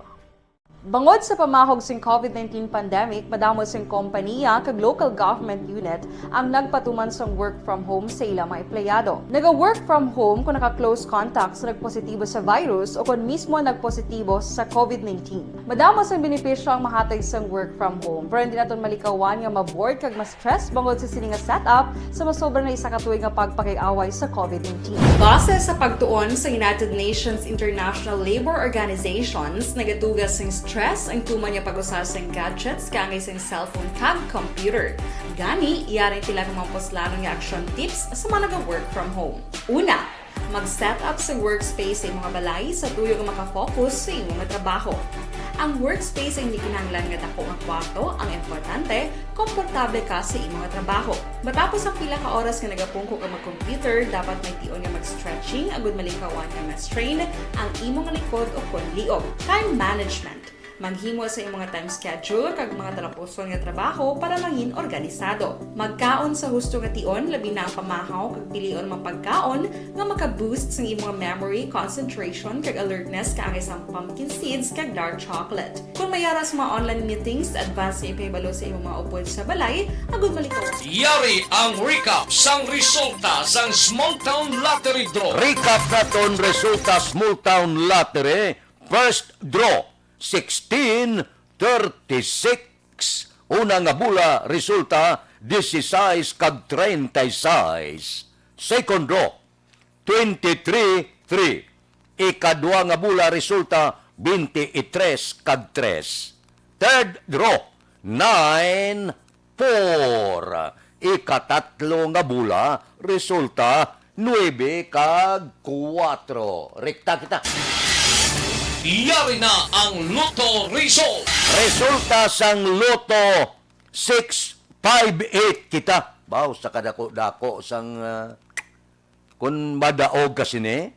Bangod sa pamahog sing covid nineteen pandemic, madamo sing kompaniya kag local government unit ang nagpatuman sang work from home sa ila mga empleyado. Naga-work from home kung naka-close contact sa nagpositibo sa virus o kon mismo nagpositibo sa covid nineteen. Madamo sang benepisyo ang mahatag sang work from home, pero hindi naton malikawan nga ma-bored kag ma-stress bangod sa sini nga setup sa masobra na isa ka tuig nga pagpakig-away sa covid nineteen. Base sa pagtuon sa United Nations International Labor Organizations, nagatuga sing stress ang tuman nga pag-usa sang gadgets kaangay sang cellphone kag computer. Gani, yari ang pila ka mga puslanon nga action tips sa mga naga-work from home. Una, mag-set up sa workspace sa imo nga balay sa tuyo nga makafocus sa imo nga trabaho. Ang workspace ay hindi kinahanglan nga dako nga kwarto, ang importante, komportable ka sa imo nga trabaho. Matapos ang pila ka oras nga nagapungko ka mag-computer, dapat may tion nga mag-stretching agud malikawan nga ma-strain ang imo nga likod o kon liog. Time management. Maghimo sa imong mga time schedule kag mga talapuson nga trabaho para mangin organisado. Magkaon sa husto nga tion, labi na ang pamahaw kag pilion mga pagkaon nga maka-boost sang imong memory, concentration, kag alertness kaangay sang pumpkin seeds kag dark chocolate. Kung may ara sa mga online meetings, advance nga ipahibalo sa imong mga upod sa balay, agud malikaw. Yari ang recap sang resulta sang Small Town Lottery Draw. Recap naton resulta Small Town Lottery. First draw, sixteen thirty-six. Una nga bola, resulta, dieciséis kag treinta y seis. Second draw, twenty-three three. Ikadua nga bola, resulta, twenty-three kag tres. Third draw, nine four. Ikatatlo nga bola, resulta, nuebe kag kuwatro. Rekta kita. Yari na ang Lotto result. Resulta sang Lotto, six five eight kita. Baw, sa kadako-dako sang, ah, kun madaog ka sini,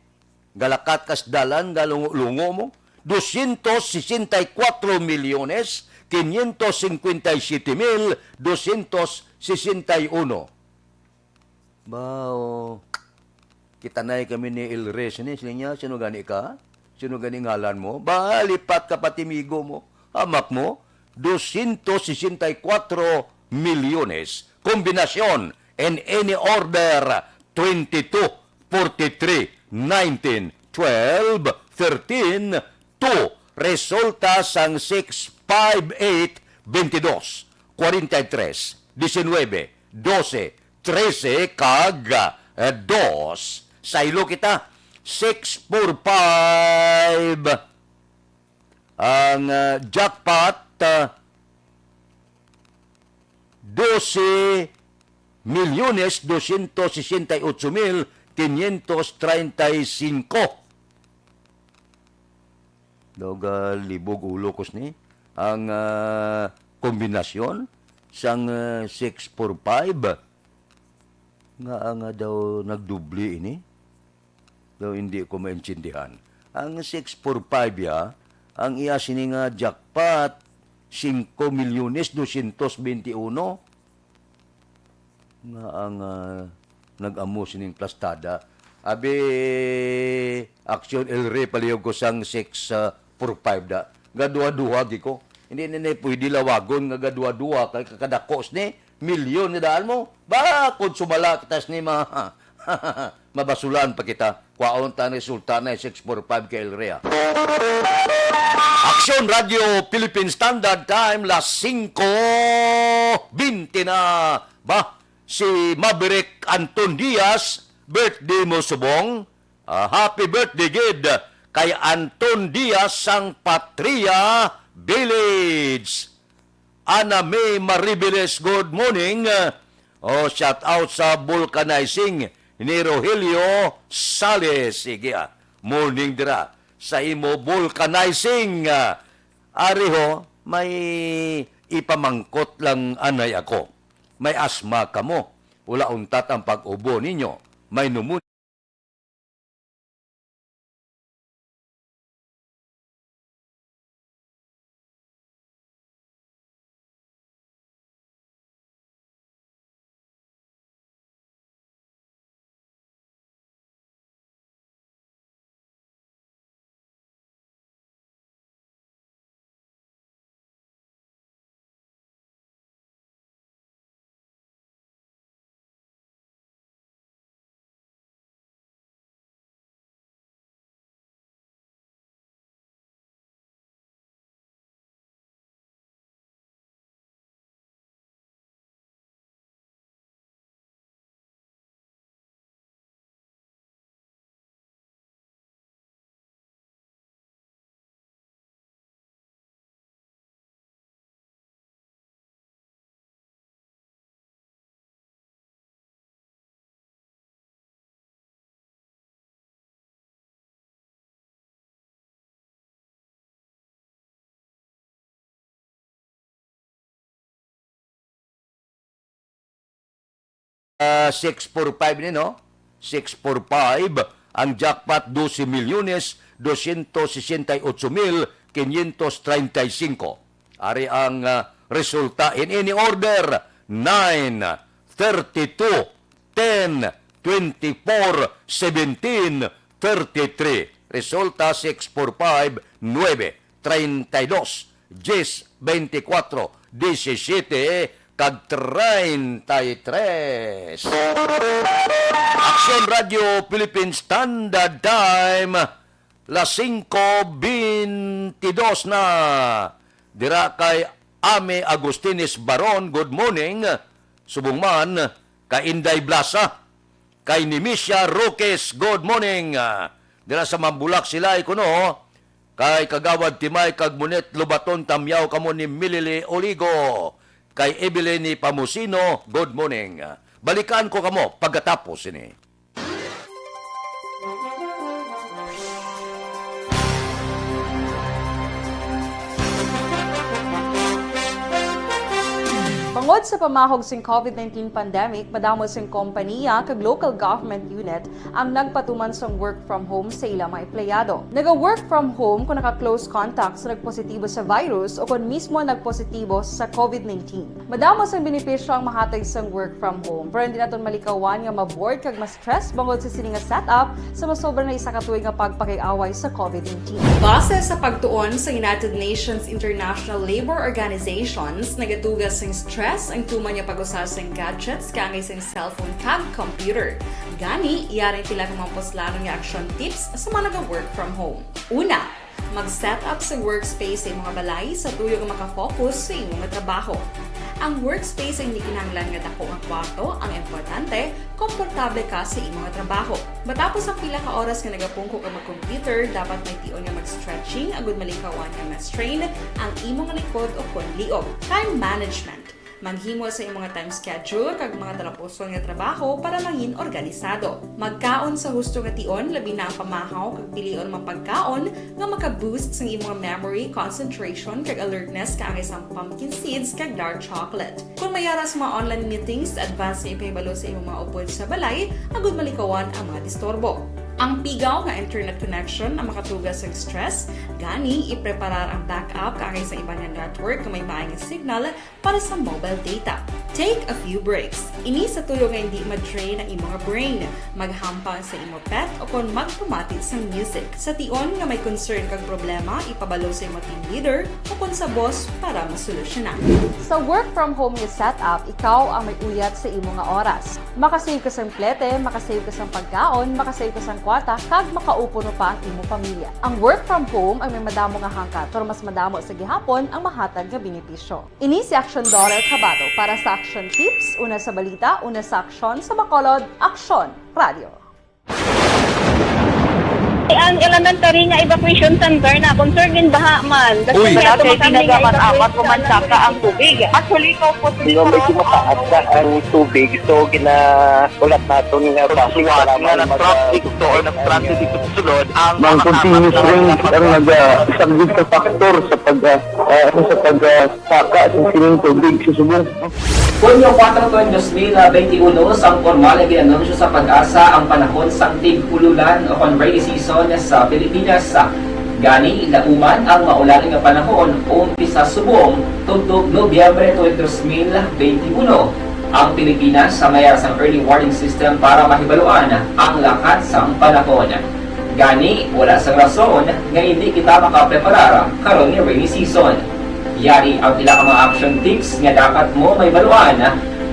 galakat kas dalan, galungo-lungo mo, doscientos sesenta y cuatro milyones, quinientos cincuenta y siete mil, doscientos sesenta y uno. Bao, kitanay kami ni El Rey sini, siling niya, "Sino gani ka? Sino gani ngalan mo?" Ba, lipat ka pati migo mo. Hamak mo, doscientos sesenta y cuatro milyones. Kombinasyon, in any order, twenty-two, forty-three, nineteen, twelve, thirteen, two. Resulta sang six, five, eight, twenty-dos, kwarenta y tres, diecinuebe, doce, trese, kag, eh, dos. Saylo kita, six four five. Ang, ah, jackpot, ah, doce milyones doscientos sesenta y ocho mil quinientos treinta y cinco. Daw galibog ulo ko sini. Ang, ah, kombinasyon sang, ah, six four five. Nga, nga daw nagdubli ini? Daw hindi ko maintindihan. Ang six four five ya, ang iya sini nga jackpot, cinco milyones doscientos veintiuno. Nga ang, ah, nag-amo sining plastada. Abi, Action El Rey, palihog ko sang six, ah, four five da. Gaduha-duha gi ko. Hindi na, na pwede lawagon nga gaduha-duha kay kakadakos ni milyon na daan mo. Ba, kung sumala kita ni ma-, mabasulan pa kita. Kwaon ta ang resulta na six four five kay El Rey, ah. Action Radio Philippine Standard Time, las singko bente na. Ba, si Maverick Anton Diaz, birthday mo subong? Ah, happy birthday gid kay Anton Diaz sang Patria Village. Ana May Maribiles, good morning. Oh, shout out sa vulcanizing ni Rogelio Sales. Sige, ah. Morning dira sa imo vulcanizing. Ah, ari ho, may ipamangkot lang anay ako. May asma kamo. Wala untat ang pag-ubo ninyo. May pneumonia. Ah, six four five ni, no? Six four five, ang jackpot, doce milyones doscientos sesenta y ocho mil quinientos treinta y cinco. Ari ang, ah, resulta in any order: nine, thirty-two, ten, twenty-four, seventeen, thirty-three. Resulta, six four five, nuebe, treinta y dos, diez, veinticuatro, diecisiete, kag treinta y tres. Aksyon Radio Philippine Standard Time, las singko beintidos na. Dira kay Ame Agustines Baron, good morning. Subong man kay Inday Blasa, kay Nimisia Roques, good morning. Ah, dira sa Mambulak sila, kuno, kay Kagawad Timay kag Munet Lubaton, tamyaw kamo ni Milili Oligo, kay Evelyn ni Pamusino, good morning. Balikan ko kamo pagkatapos ini. Bangod sa pamahog sing covid nineteen pandemic, madamo sing kompaniya kag local government unit ang nagpatuman sang work from home sa ila mga empleyado. Naga-work from home kung naka-close contact sa nagpositibo sa virus o kon mismo nagpositibo sa covid nineteen. Madamo sang benepisyo ang mahatag sang work from home, pero hindi naton malikawan nga ma-bored kag ma-stress bangod sa sini nga setup sa masobra na isa ka tuig nga pagpakig-away sa covid nineteen. Base sa pagtuon sa United Nations International Labour Organizations, nagatuga sing stress ang tuman nga pag-usa sing gadgets kaangay sing cellphone kag computer. Gani, yari ang pila ka mga puslanon nga action tips sa mga naga-work from home. Una, mag-set up sa workspace sa imong balay sa tuyo nga makafocus sa imo nga trabaho. Ang workspace ay hindi kinahanglan nga dako nga kwarto, ang importante, komportable ka sa imo nga trabaho. Matapos ang pila ka oras nga nagapungko ka mag-computer, dapat may tion nga mag-stretching agud malikawan nga ma-strain ang imo nga likod o kon liog. Time management. Maghimo sa imo nga time schedule kag mga talapuson nga trabaho para mangin organisado. Magkaon sa husto nga tion, labi na ang pamahaw kag pilion mga pagkaon nga maka-boost sang imo nga memory, concentration, kag alertness kaangay sang pumpkin seeds kag dark chocolate. Kon may ara sa mga online meetings, advance nga ipahibalo sa imo mga upod sa balay agud malikawan ang mga disturbo. Ang pigaw nga internet connection ang makatuga sang stress, gani ipreparar ang backup kaangay sa iban nga network nga may maay nga signal para sa mobile data. Take a few breaks. Ini sa tuyo nga hindi ma-drain ang imo nga brain. Maghampang sa imo pet o kon magpamati sang music. Sa tion nga may concern kag problema, ipabalo sa imo team leader o kon sa boss para masolusyonan. Sa work from home nga setup, ikaw ang may uyat sa imo nga oras. Makasave ka sang plete, makasave ka sang pagkaon, makasave ka sang kwarta, kag makaupo pa ang imo pamilya. Ang work from home ang may madamo nga hangkat, pero mas madamo sa gihapon ang mahatag nga benepisyo. Ini si Action Daughter Chavado para sa Action Tips, una sa balita, una sa aksyon, sa Bacolod, Aksyon Radio. Kay Ang elementary nga evacuation center na, kung, sir, ginbaha man. Uy. Wala kay tinaga man apat o man saka ang tubig. Actually, ko po, medyo mataas na ang tubig. So, gina-, ulat naton nga basi para nga mag-, nag-traffic to or nag-transit dito sa sulod, ang mga continuous rain ang nag-, ah, isang big factor sa pag, ah, ah, ano, sa pag, ah, saka sa sining tubig sa subong. Hunyo kuwatro, tuig dos mil benti uno, sang pormal nga gin-anunsyo sa PAGASA ang panahon sang tig-ululan o kon rainy season sa Pilipinas. Gani, lauman ang maulan nga panahon, umpisa subong tubtob Nobyembre tuig dos mil benti uno. Ang Pilipinas may ara sang early warning system para mahibaluan ang lakat sang panahon. Gani, wala sang rason nga indi kita makapreparar karon nga rainy season. Yari ang pila ka mga action tips nga dapat mo mahibaluan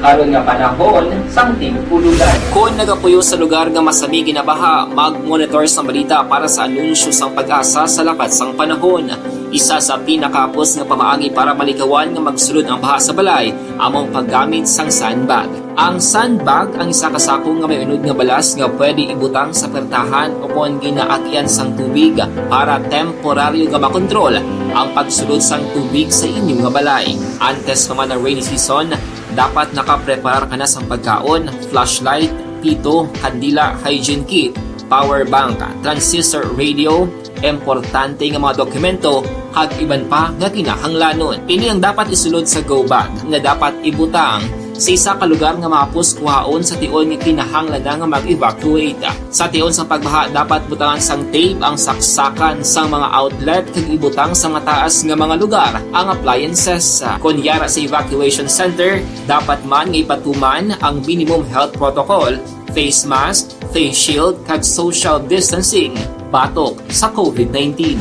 karon nga panahon sang tig-ululan. Kon nagapuyo sa lugar nga masami ginabaha, mag-monitor sang balita para sa anunsyo sang PAGASA sa lakat sang panahon. Isa sa pinakahapos nga pamaagi para malikawan nga magsulod ang baha sa balay amo ang paggamit sang sandbag. Ang sandbag ang isa ka sako nga may unod nga balas nga pwede ibutang sa pertahan o kon ginaagyan sang tubig para temporaryo nga makontrol ang pagsulod sang tubig sa inyo nga balay. Antes pa man ang rainy season, dapat nakapreparar ka na sang pagkaon, flashlight, pito, kandila, hygiene kit, power bank, transistor radio, importante nga mga dokumento, kag iban pa nga kinahanglanon. Ini ang dapat isulod sa go bag nga dapat ibutang sa isa ka lugar nga mahapos kuhaon sa tion nga kinahanglan na nga mag-evacuate. Sa tion sang pagbaha, dapat butangan sang tape ang saksakan sang mga outlet kag ibutang sa mataas nga mga lugar ang appliances. Kon yara sa evacuation center, dapat man nga ipatuman ang minimum health protocol, face mask, face shield, kag social distancing batok sa covid nineteen.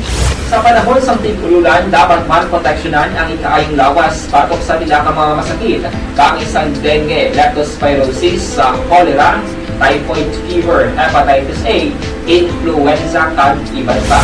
Sa panahon sang tig-ululan, dapat man proteksyonan ang ikaayong lawas batok sa pila ka mga masakit, kaangay sang dengue, leptospirosis, sa cholera, typhoid fever, hepatitis A, influenza, kag iban pa.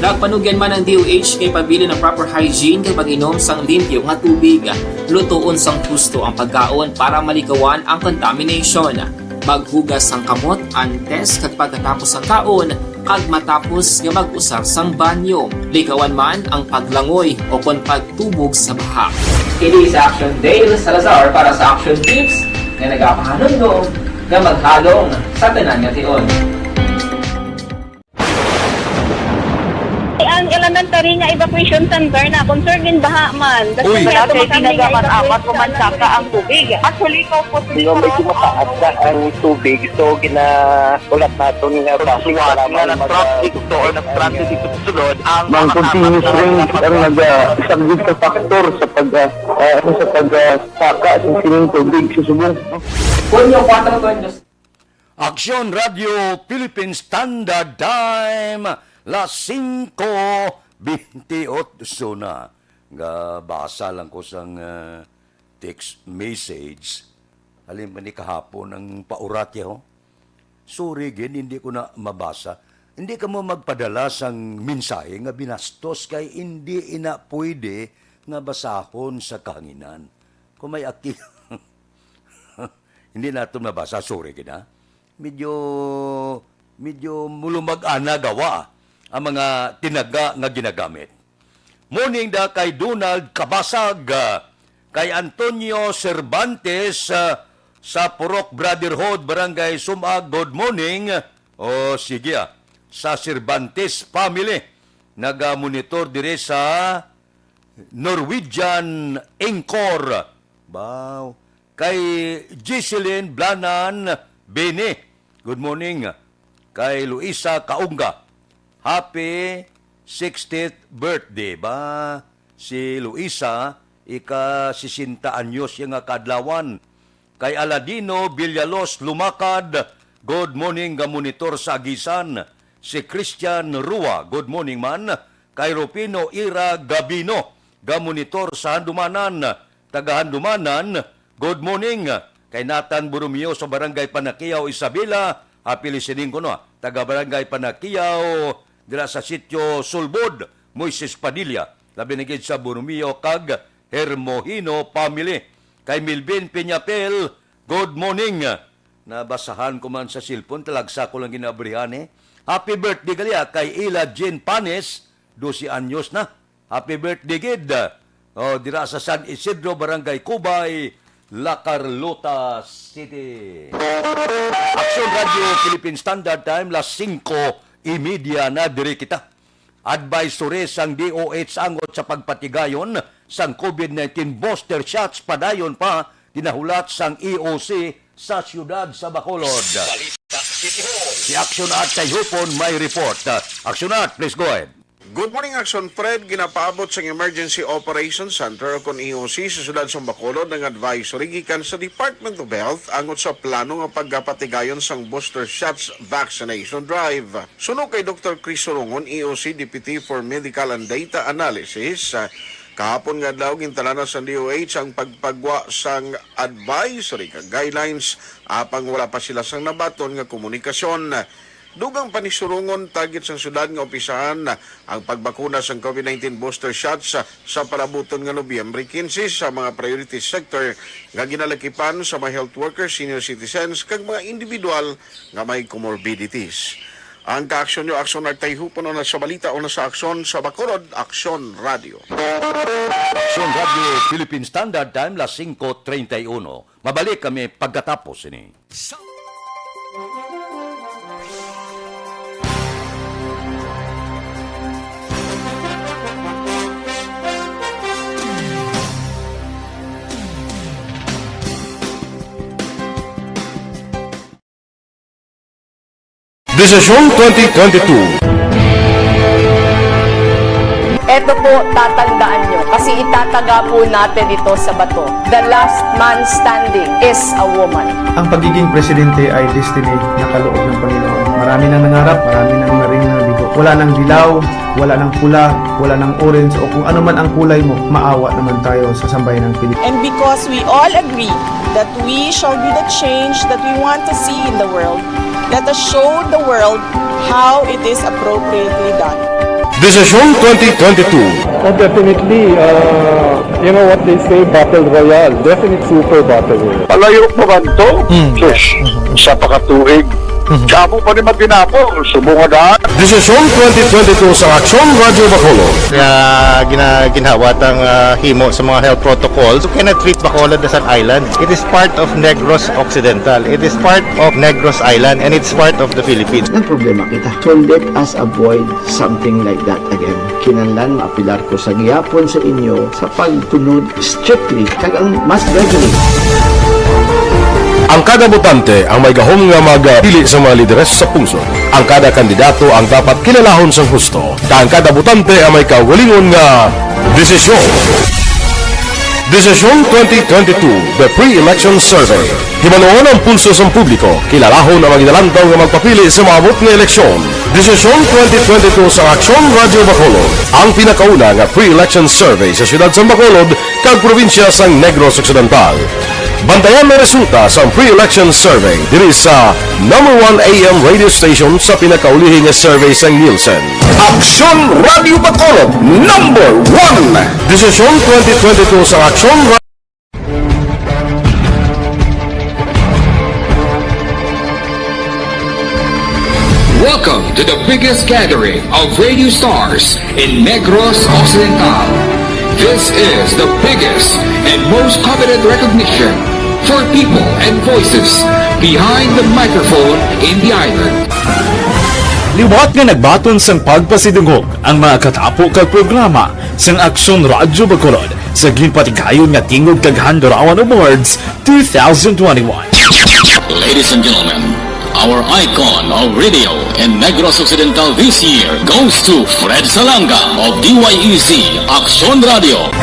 Nagpanugyan man ang D O H nga ipabilin ang proper hygiene kag pag-inom sang limpyo nga tubig. Lutoon sang husto ang pagkaon para malikawan ang contamination. Maghugas sang kamot antes kag pagkatapos sang kaon kag matapos nga mag-usar sang banyo. Likawan man ang paglangoy o kon pagtubog sa baha. Kini si Action Dale Salazar para sa Action Tips nga nagapahanumdom nga maghalong sa tanan nga tion. Ang elementary nga evacuation center na, kung, sir, ginbaha man. Uy. Wala kay tinaga man apat o man saka ang tubig. Actually, ko po, medyo mataas na ang tubig. So, gina-, ulat naton nga basi para nga mag-, nag-traffic to or nag-transit dito sa sulod, ang mga continuous rain ang nag-, ah, isang big factor sa pag, ah, ah, ano, sa pag, ah, saka sa sining tubig sa subong. Hunyo kuwatro, tuig dos Aksyon Radio Philippine Standard Time, las singko bintiocho na. Gabasa lang ko sang, ah, text message. Halin pa ni kahapon ang paurat, ho. Sorry gid, hindi ko na mabasa. Hindi ka mo magpadala sang mensahe nga binastos kay hindi ina pwede nga basahon sa kahanginan. Kung may aki-, hindi naton mabasa, sorry gid, ha. Medyo, medyo mulumag-ana gawa ang mga tinaga nga ginagamit. Morning da kay Donald Kabasag, ah, kay Antonio Cervantes, ah, sa Purok Brotherhood, Barangay Sumag. Good morning. O, sige, ah. Sa Cervantes family, naga-monitor dire sa Norwegian Anchor. Baw. Kay Giseline Blanan Bini. Good morning. Kay Luisa Kaunga. Happy sixtieth birthday ba? Si Luisa, ika sesenta anyos ya nga kaadlawan. Kay Aladino Villalos Lumakad, good morning, ga-monitor sa Agisan. Si Christian Rua, good morning man. Kay Rufino Ira Gabino, ga-monitor sa Handumanan. Taga Handumanan, good morning. Kay Nathan Borromeo sa Barangay Panakiao, Isabela, happy listening kuno, ah. Taga Barangay Panakiao, dira sa Sitio Sulbod, Moises Padilla. Labi na gid sa Borromeo kag Hermohino family. Kay Melvin Peñapel, good morning. Nabasahan ko man sa cellphone, talagsa ko lang ginabrihan, eh. Happy birthday gali kay Ila Jean Panes, dose anyos na. Happy birthday gid. Oh, dira sa San Isidro, Barangay Cubay, La Carlota City. Aksyon Radio Philippine Standard Time, las singko y media na diri kita. Advisory sang D O H angot sa pagpatigayon sang COVID nineteen booster shots padayon pa ginahulat sang E O C sa siyudad sa Bacolod. Balita City Hall. Si Action at Tayhupon may report. Action at, please go ahead. Good morning, Action Fred. Ginapaabot sang Emergency Operations Center o kon E O C sa siyudad sa Bacolod ang advisory gikan sa Department of Health angot sa plano nga pagapatigayon sang booster shots vaccination drive. Suno kay Doktor Chris Surungon, E O C Deputy for Medical and Data Analysis, ah, kahapon nga adlaw gintalana sang D O H ang pagpagwa sang advisory kag guidelines apang wala pa sila sang nabaton nga komunikasyon. Dugang pa ni Surungon, target sang syudad nga umpisahan ang pagbakuna sang COVID nineteen booster shots sa, sa palabuton nga Nobyembre quince sa mga priority sector nga ginalakipan sa mga health workers, senior citizens, kag mga individual nga may comorbidities. Ang kaaksyon nyo, Aksyon Artay Hupon, una sa balita, una sa aksyon, sa Bacolod, Aksyon Radio. Aksyon Radio Philippine Standard Time, las singko treinta y uno. Mabalik kami pagkatapos ini. Desisyon twenty twenty-two. Ito po, tatandaan nyo, kasi itataga po natin ito sa bato. The last man standing is a woman. Ang pagiging presidente ay destiny na kaloob ng Panginoon. Marami nang nangarap, marami nang naring nabigo. Wala nang dilaw, wala nang pula, wala nang orange, o kung ano man ang kulay mo, maawa naman tayo sa sambayan ng Pilipinas. And because we all agree that we shall be the change that we want to see in the world, let us show the world how it is appropriately done. Desisyon twenty twenty-two. Oh, definitely, uh, you know what they say, battle royale. Definite super battle royale. Palayo pa man to? Hmm. Sus, sa pakatuig. Mhm. Sa amo pa ni Matinapol, subong nga daan. Desisyon twenty twenty-two sa Aksyon Radyo Bacolod. Nga gina-, ginhawat ang, ah, himo sa mga health protocols. You cannot treat Bacolod as an island. It is part of Negros Occidental. It is part of Negros Island, and it's part of the Philippines. Nagproblema kita. So let us avoid something like that again. Kinahanglan maapilar ko sa gihapon sa inyo sa pagtunod strictly kag ang mas gradually. Ang kada botante ang may gahom nga magpili sa mga lideres sa pungsod. Ang kada kandidato ang dapat kilalahon sang husto, kag ang kada botante ang may kaugalingon nga desisyon. Desisyon twenty twenty-two, the pre-election survey. Himanuon ang pulso sang publiko, kilalahon ang mga ginalantaw nga magpapili sa maabot nga eleksyon. Desisyon twenty twenty-two sa Aksyon Radyo Bacolod, ang pinakauna nga pre-election survey sa siyudad sang Bacolod kag probinsya sang Negros Occidental. Bantayan ang resulta sang pre-election survey diri sa number one A M radio station sa pinakaulihi nga survey sang Nielsen. Aksyon Radyo Bacolod, number one. Desisyon twenty twenty-two sa Aksyon Ra- Welcome to the biggest gathering of radio stars in Negros Occidental. This is the biggest and most coveted recognition for people and voices behind the microphone in the island. Liwat nga nagbaton sang pagpasidungog ang mga katapo kag programa sang Aksyon Radyo Bacolod sa ginpatigayon nga Tingog kag Handurawan Awards two thousand twenty-one. Ladies and gentlemen, our icon of radio in Negros Occidental this year goes to Fred Salanga of D Y E Z Aksyon Radio.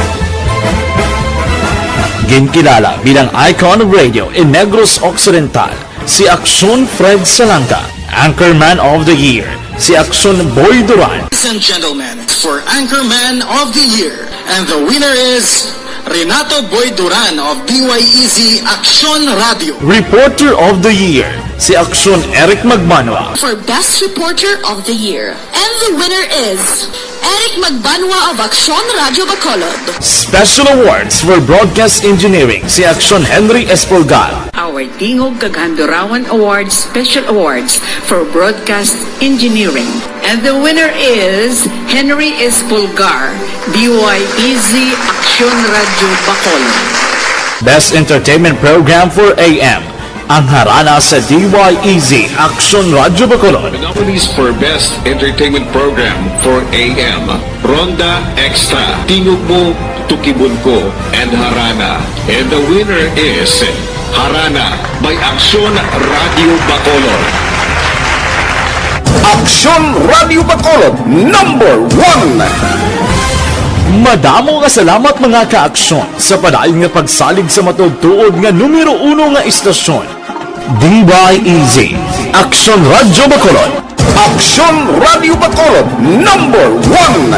Ginkilala bilang icon of radio in Negros Occidental si Aksyon Fred Salanga, Anchorman of the Year, si Aksyon Boy Duran. Ladies and gentlemen, for Anchorman of the Year, and the winner is Renato Boy Duran of D Y E Z Aksyon Radio. Reporter of the Year, si Aksyon Eric Magbanwa. For Best Reporter of the Year, and the winner is Eric Magbanwa of Aksyon Radio Bacolod. Special Awards for Broadcast Engineering, si Aksyon Henry Espolgar. Tingog kag Handurawan Awards Special Awards for Broadcast Engineering. And the winner is Henry Espulgar, D Y E Z Aksyon Radyo Bacolod. Best Entertainment Program for A M, ang harana sa D Y E Z Aksyon Radyo Bacolod. The nominees for Best Entertainment Program for A M, Ronda Extra, Tingog Mo, Tukibon Ko, and Harana. And the winner is Harana by Aksyon Radio Bacolod. Aksyon Radio Bacolod, number one. Madamo nga salamat, mga ka-aksyon, sa padayon nga pagsalig sa matuod-tuod nga numero uno nga istasyon, D Y E Z, Aksyon Radyo Bacolod. Aksyon Radio Bacolod, number one.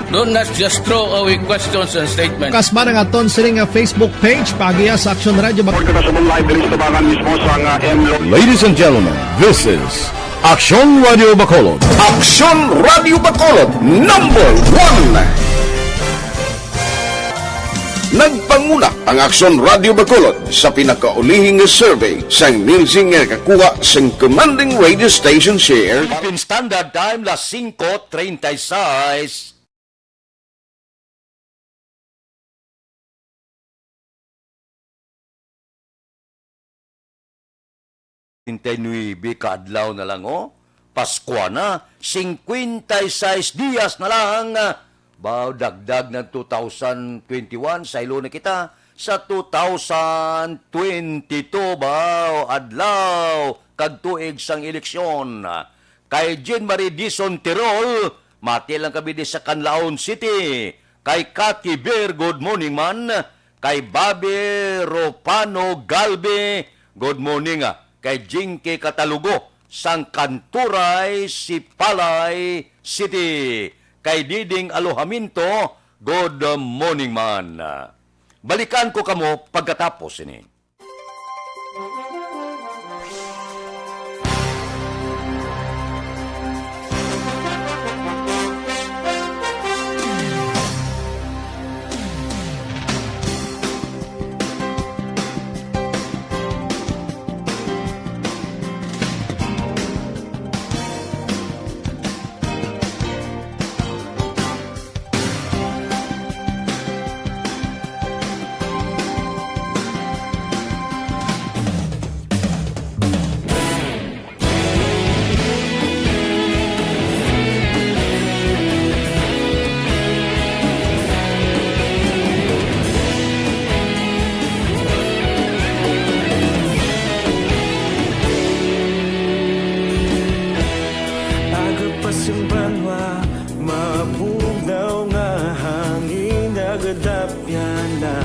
Don't not just throw away questions and statements. Kasba na nga ton sini nga Facebook page, paagiha sa Aksyon Radyo Bacolod. Report kita sa live diri sa tabangan mismo sa nga M Lo- Ladies and gentlemen, this is Aksyon Radio Bacolod. Aksyon Radio Bacolod, number one. Nagpanguna ang Aksyon Radio Bacolod sa pinakaulihi nga survey sang Nielsen nga nakakuha sang commanding radio station share. Philippine Standard Time, las singko treinta y seis. Treinta y nuebe ka adlaw na lang, oh. Paskwa na, cincuenta y seis dias na lang. Baw, dagdag ng two thousand twenty-one, saylo na kita sa two thousand twenty-two, baw, adlaw kag tuig sang eleksyon. Kay Jean Marie Dizon Tirol, mati lang kami di sa Canlaon City. Kay Cathy Bear, good morning man. Kay Bobby Rufano Galve, good morning, ah. Kay Jinky Catalugo, sang Kanturay, Sipalay City. Kay Diding Alojamiento, good morning man. Balikan ko kamo pagkatapos ini. Aga pa sing banwa, mabugnaw nga hangin nagadapyan na.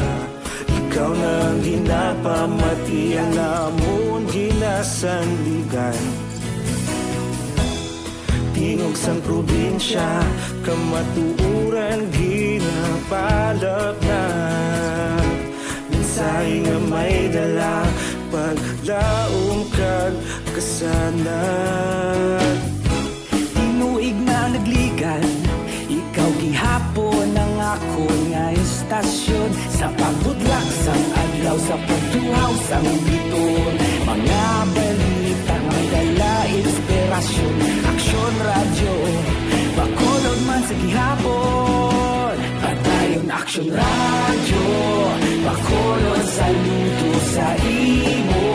Ikaw na ang ginapamati, ang amon ginasandigan. Tingog sang probinsya, kamatuoran ginapalapnag. Mensahe nga may dala, paglaom kag kasanag. Tinuig na nagligan, ikaw gihapon ang akon nga istasyon. Sa pagbutlak sang adlaw, sa pagtuhaw sang biton, mga balita may dala inspirasyon. Aksyon Radyo, Bacolod man sa gihapon. Padayon Aksyon Radyo, Bacolod, saludo sa imo.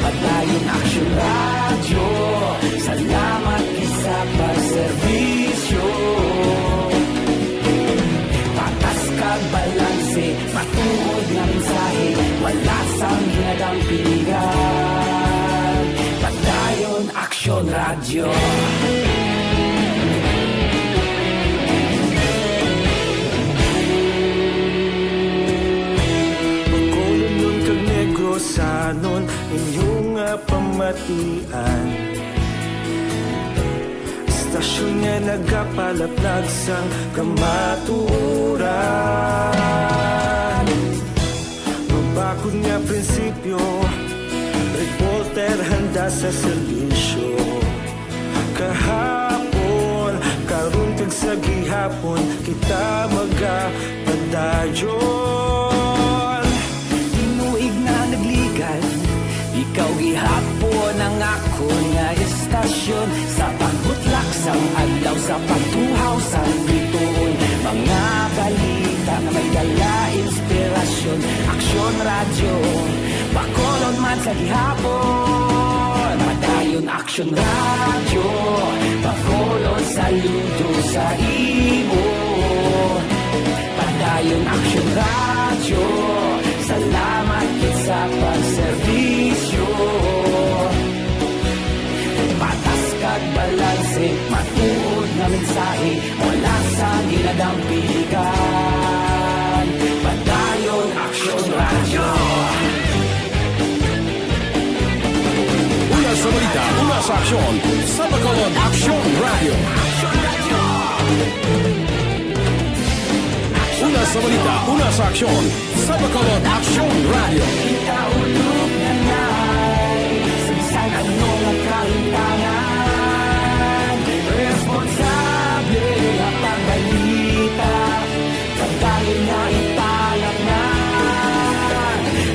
Padayon Aksyon Radyo, salamat gid sa pagserbisyo. Patas kag balanse, matuod nga mensahe, wala sang ginadampigan. Padayon Aksyon Radyo. Bacolodnon kag Negrosanon, inyo nga pamatian. Istasyon nga nagapalaplag sang kamatuoran. Mabakod nga prinsipyo, reporter handa sa serbisyo. Kahapon, karon kag sa gihapon, kita magapadayon. Nga istasyon sa pagbutlak sang adlaw, sa pagtuhaw sang bituon, mga balita nga may dala inspirasyon. Aksyon Radyo, Bacolod man sa gihapon. Padayon Aksyon Radyo, Bacolod, saludo sa imo. Padayon Aksyon Radyo, salamat gid sa pagserbisyo. Patas kag balanse, matuod nga mensahe, wala sa ginadampigan. Padayon Aksyon Radyo. Una sa balita, una sa aksyon, sa Bacolod Aksyon Radyo. Una sa balita, una sa aksyon, sa Bacolod Aksyon Radyo. Kita ulog na nay, sa bisan ano nga kahintangan, responsable nga pagbalita, pagdali nga ipalatnan,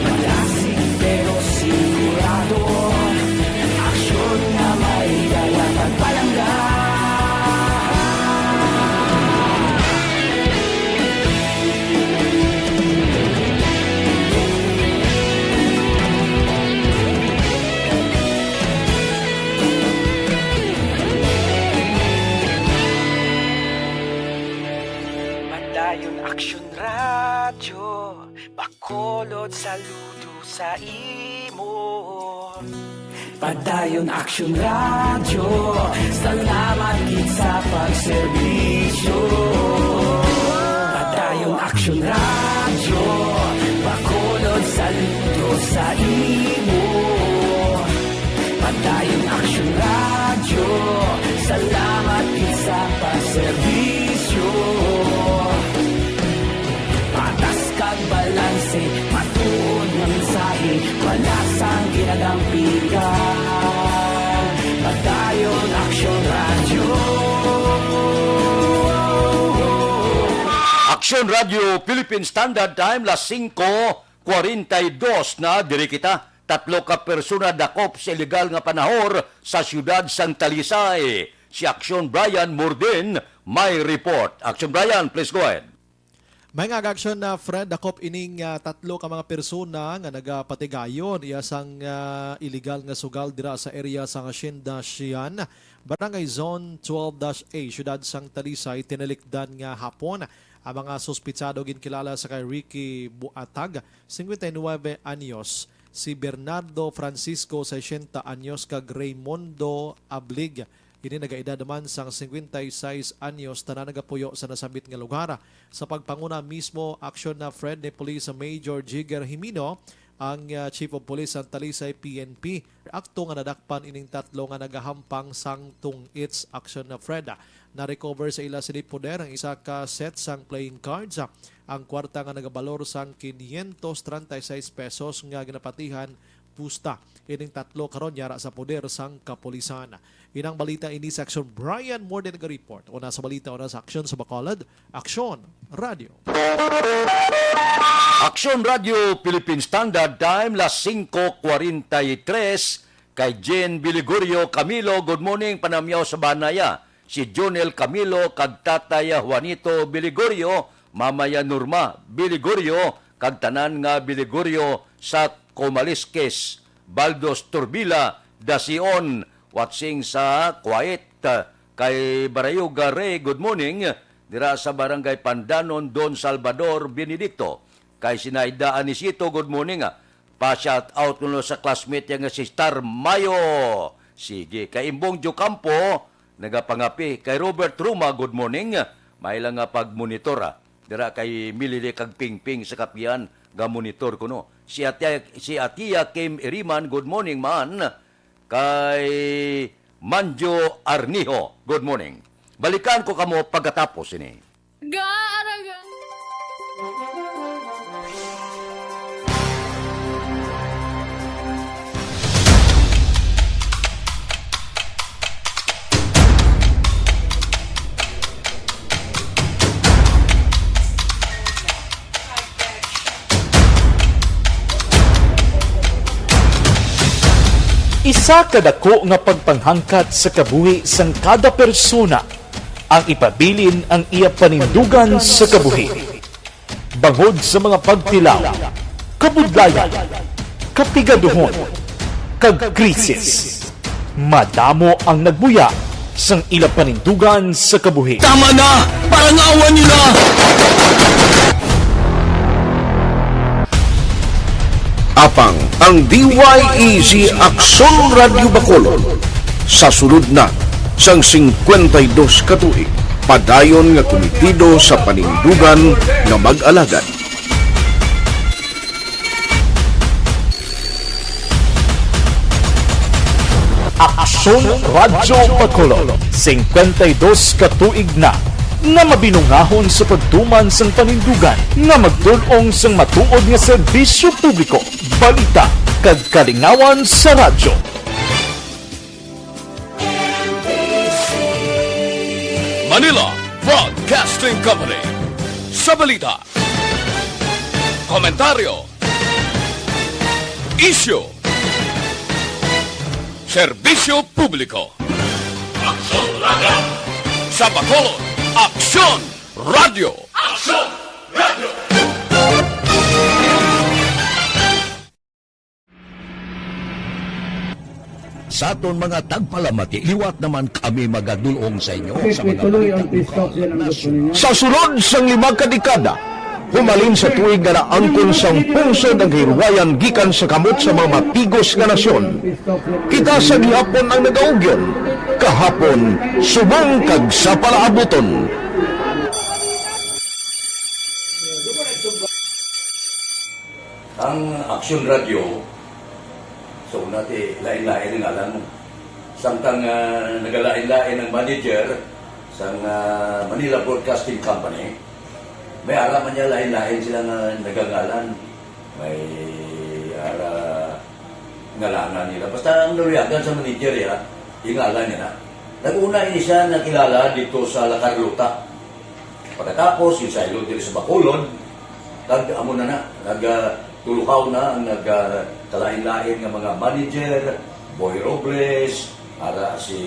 madasig pero sigurado, aksyon nga may dala kag palangga. Padayon Aksyon Radyo, Bacolod, saludo sa imo. Padayon Aksyon Radyo, salamat gid sa pagserbisyo. Padayon Aksyon Radyo, Bacolod, saludo sa imo. Padayon Aksyon Radyo, salamat gid sa pagserbisyo. Patas kag balanse, matuod nga mensahe, wala sang ginadampigan. Padayon Aksyon Radyo. Aksyon Radyo Philippine Standard Time, las singko kwarenta y dos na, diri kita. Tatlo ka persona dakop sa iligal nga panahor sa siyudad sang Talisay. Si Aksyon Brian Morden may report. Aksyon Brian, please go ahead. May nga aga, Aksyon na Fred, dakop ining, ah, tatlo ka mga persona nga nagapatigayon iya sang, ah, iligal nga sugal dira sa area sang Hacienda Sian, Barangay Zone twelve dash A, siyudad sang Talisay, tinalikdan nga hapon. Ang mga suspitsado ginkilala sa kay Ricky Buatag, singkwenta y nuebe anyos, si Bernardo Francisco, sesenta anyos, kag Raymundo Ablig, ini nagaedad man sang singkwenta y seis anyos, tanan nagapuyo sa nasambit nga lugar. Sa pagpanguna mismo, Aksyon na Fred, ni Police Major Jigger Jimino, ang, ah, Chief of Police sang Talisay P N P. Akto nga nadakpan ining tatlo nga nagahampang sang tungits. Aksyon na Fred, na-recover sa ila sini poder ang isa ka set sang playing cards, ang kwarta nga nagabalor sang quinientos treinta y seis pesos nga ginapatihan pusta. Ining tatlo karon yara sa poder sang kapulisan. Inang balita ini sa Aksyon, Brian Morden nag-report. Una sa balita, una sa aksyon sa Bacolod, Aksyon Radio. Aksyon Radio Philippine Standard Time, las singko kwarenta y tres. Kay Jen Biligorio Camilo, good morning, panamyaw sa Banaya. Si Jonel Camilo kag Tatay Juanito Biligorio, Mamaya Norma Biligorio, kag tanan nga Biligorio sa Comalisques, Baldos, Turbila, Dasion, watching sa Kuwait. Kay Barayuga Ray, good morning, dira sa Barangay Pandanon, Don Salvador Benedicto. Kay Sinaida Anisito, good morning, ah. Pa-shout out kuno sa classmate niya nga si Star Mayo. Sige, kay Imbong Jocampo, nagapangapi. Kay Robert Ruma, good morning. May lang nga pag-monitor, ah. Dira kay Milili kag Pingping sa kapihan, ga-monitor kuno. Si Atia, si Atia Kim Iriman, good morning man. Kay Manjo Arnijo, good morning. Balikan ko kamo pagkatapos ini. Gaaraga. Is Sa kadako nga pagpanghangkat sa kabuhi sang kada persona, ang ipabilin ang iya panindugan sa kabuhi. Bangod sa mga pagtilaw, kabudlayan, kapigaduhon, kag krisis, madamo ang nagbuya sang ila panindugan sa kabuhi. Tama na! Parangawan nila! Apang ang D Y E Z Aksyon Radyo Bacolod sa sulod na sang singkwenta y dos ka tuig, padayon nga kumitido sa panindugan nga mag-alagad. Aksyon Radyo Bacolod, singkwenta y dos ka tuig na nga mabinungahon sa pagtuman sang panindugan nga magdul-ong sang matuod nga serbisyo publiko, balita, kag kalingawan sa radyo. Manila Broadcasting Company. Sa balita, komentaryo, isyu, serbisyo publiko. Aksyon Radyo. Sa Bacolod, Aksyon Radyo. Aksyon Radyo. Sa aton mga tagpalamati, liwat naman kami magadulong sa inyo sa mga balita ukol sa nasyon. Sa sulod sang lima ka dekada, humalin sa tuig nga naangkon sang pungsod ang kahirwayan gikan sa kamot sa mga matigos nga nasyon, kita sa gihapon ang nagaugyon, kahapon, subong kag sa palaabuton. Ang Aksyon Radyo, sa una ti lain-lain ang ngalan mo. Samtang, ah, nagalain-lain ang manager sang, ah, Manila Broadcasting Company, may ara man niya lain-lain sila nga nagangalan. May ara ngalangan nila. Basta ang naluyagan sa manager, ya, yung ngalan niya na. Nag-una ini siya nakilala dito sa La Carlota. Pagkatapos, yung saylo diri sa Bacolod, kag amo na na, nag, ah, tuluhaw na ang nag, ah, kalain-lain nga mga manager, Boy Robles, ara si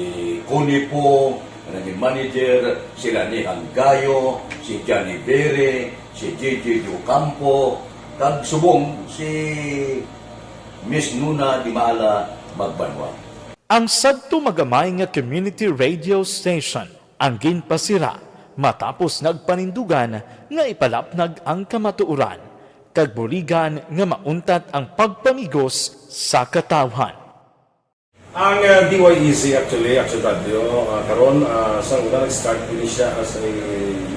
Connie Pong, nga naging manager, sila ni Hanggayo, si Johnny Bere, si J J Ocampo, kag subong si Miss Nuna Dimala Magbanwa. Ang sadto magamay nga community radio station ang ginpasira matapos nagpanindugan nga ipalapnag ang kamatuoran kag buligan nga mauntat ang pagpamigos sa katawhan. Ang, uh, D Y E Z actually, Action Radio, uh, karon, uh, sa una nag-start din siya as a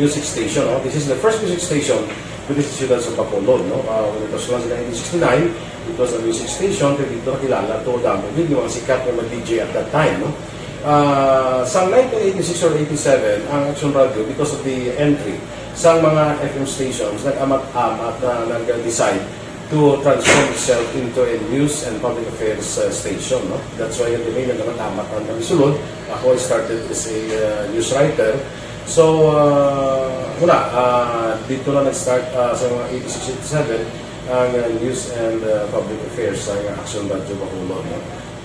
music station, no? This is the first music station with the Ciudad sa Bacolod, no? Uh, when it was launched in nineteen sixty-nine, it was a music station, kaya dito nakilala to, damo din yung mga sikat na mga D J at that time, no? Ah, sa nineteen eighty-six or eighty-seven, ang Action Radio, because of the entry sa mga F M stations, nag-amat-amat na nag-decide to transform itself into a news and public affairs, uh, station, no? That's why, yung may nag-amat-amat ang kami sulod. Ako, I started as a, uh, news writer. So, uh, muna, uh, dito na nag-start, uh, sa mga eighty-six, eighty-seven, ang, uh, news and, uh, public affairs sa Action Radio Bacolod, no?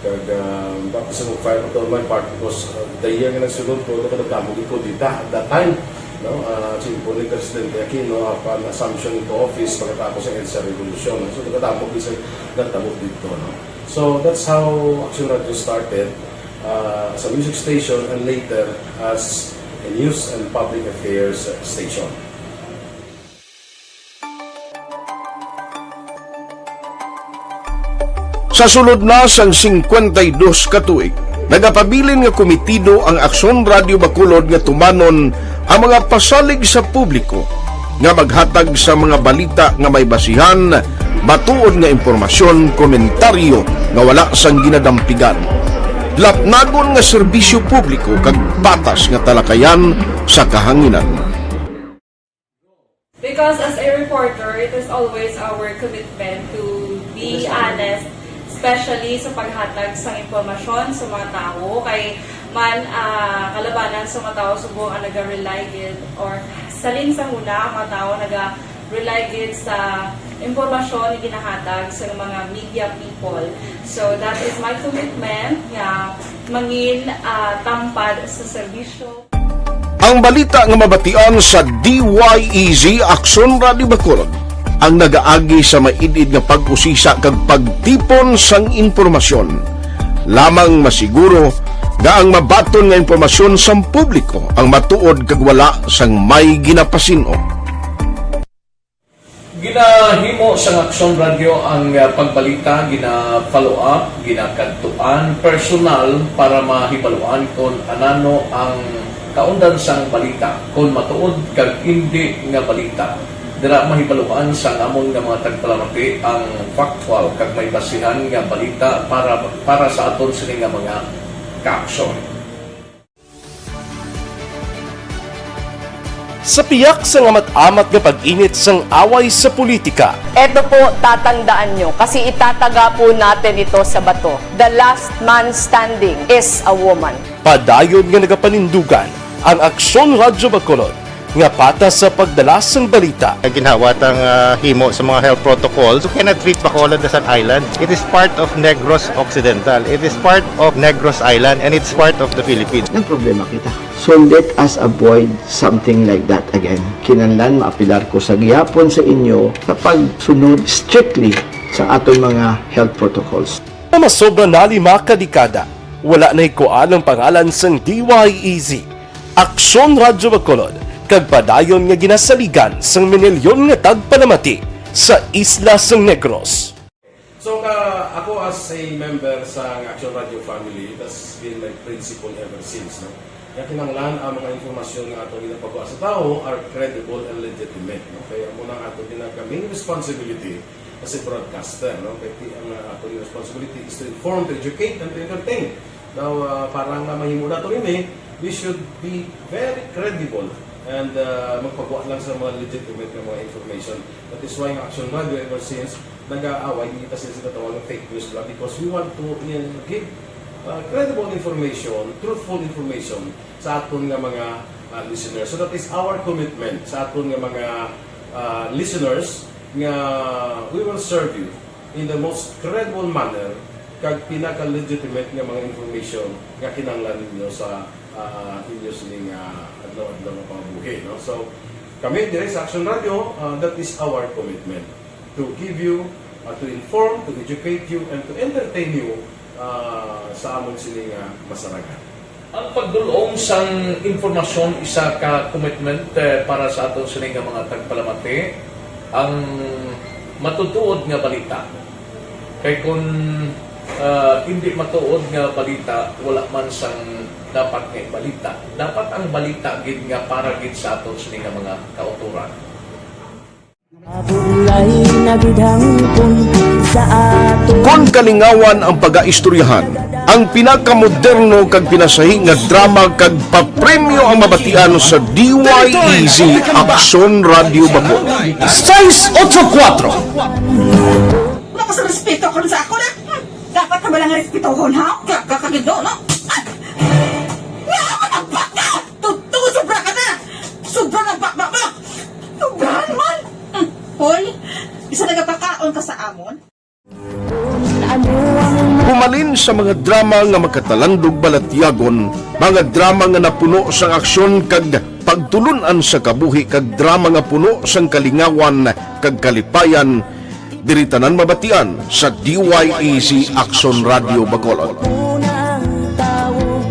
Kag, ah, baptism of fire pa to my part because, ah, the year nga nagsulod ko, nagkadamo gid ko dita at that time, no? Ah, simple ni Presidente Aquino, upon assumption into office, pagkatapos ang EDSA Revolution, no? So, nagkadamo gid sa nagtabo dito, no? So, that's how Action Radio started, ah, as a music station and later as a news and public affairs station. Sa sulod na sang singkwenta y dos ka tuig, nagapabilin nga kumitido ang Aksyon Radio Bacolod nga tumanon ang mga pasalig sa publiko nga maghatag sa mga balita nga may basihan, matuod nga impormasyon, komentaryo nga wala sang ginadampigan, lapnagon nga serbisyo publiko kag patas nga talakayan sa kahanginan. Because as a reporter, it is always our commitment to be honest, especially sa paghatag sa impormasyon sa mga tawo. Kay man, ah, kalabanan sa mga tawo subong ang naga-rely gid, or salin sa huna ang mga tawo naga-rely gid sa impormasyon nga ginahatag sa mga media people. So that is my commitment nga mangin ah, tampad sa serbisyo. Ang balita nga mabatian sa D Y E Z Aksyon Radio Bacolod ang nagaagi sa maid-id nga pag-usisa kag pagtipon sang impormasyon. Lamang masiguro nga ang mabaton nga impormasyon sang publiko ang matuod kag wala sang may ginapasin-o. Ginahimo sang Aksyon Radyo ang ah, pagbalita, gina-follow up, ginakadtuan personal para mahibaluan kon anano ang kaundan sang balita, kon matuod kag indi nga balita. Dira mahibaluan sang amon nga mga tagpalamati ang factual kag may basihan nga balita para para sa aton sini nga mga kaaksyon. Sa piyak sang amat-amat nga pag-init sang away sa politika, Eto po, tatandaan nyo, kasi itataga po natin ito sa bato. The last man standing is a woman. Padayon nga nagapanindugan ang Aksyon Radyo Bacolod nga patas sa pagdala sang balita. Ginhawat ang ah, himo sa mga health protocols. You cannot treat Bacolod as an island. It is part of Negros Occidental. It is part of Negros Island and it's part of the Philippines. Nagproblema kita. So let us avoid something like that again. Kinahanglan maapilar ko sa gihapon sa inyo sa pagsunod strictly sa aton mga health protocols. Nga masobra na lima ka dekada, wala na hikuan ang pangalan sang D Y E Z. Aksyon Radyo Bacolod, kag padayon nga ginasaligan sang minilyon nga tagpalamati sa isla sang Negros. So nga ako as a member sa Action Radio family, that's been my principle ever since, no? Nga kinahanglan ang mga impormasyon nga ato ginapagawa sa tawo are credible and legitimate, no? Kaya mo nang ato ginaka main responsibility as a broadcaster, no? Kaya ti- ang uh, ato responsibility is to inform, to educate, and to entertain. Now, uh, para nga mahimo nato ini, we should be very credible and uh, magpagawa lang sa mga legitimate nga mga information. That is why ang Action Radio ever since nag-aaway kita sa ginatawag nga fake news lang because we want to uh, give uh, credible information, truthful information sa aton nga mga uh, listeners. So that is our commitment sa aton nga mga uh, listeners nga we will serve you in the most credible manner kag pinaka-legitimate nga mga information nga kinahanglan ninyo sa uh, inyo sining uh, adlaw-adlaw nga pangabuhi, no? So kami diri sa Action Radio, uh, that is our commitment to give you, uh, to inform, to educate you, and to entertain you uh, sa amon sini nga masaragan. Ang pagdul-ong sang impormasyon isa ka commitment eh, para sa aton sini nga mga tagpalamati. Ang matutuod nga balita. Kay kung ah, hindi matuod nga balita, wala man sang dapat nga balita. Dapat ang balita gid nga para gid sa aton sini nga mga kauturan. Mabulay na gid hangpon sa ato. Kon kalingawan ang pagaistoryahan, ang pinakamoderno kag pinasahi nga drama kag papremyo ang mabatian sa D Y E Z Aksyon Radio Bacolod. Sais otso kuwatro. Wala ka sa respeto karon sa ako na. Hmm, dapat ka ba lang respetohon, ha? Ka, ka, kagido, no? Ay! Nga ako nagbaka! Tuto, sobra ka na! Sobra na baka mo! Sobra naman! Hmm, hoy, isa nagapakaon ka sa amon? Humalin sa mga drama nga makatalandog balatyagon, mga drama nga napuno sang aksyon kag pagtulun-an sa kabuhi kag drama nga puno sang kalingawan kag kalipayan, diri tanan mabatian sa D Y E Z Aksyon Radio Bacolod. Unang tawo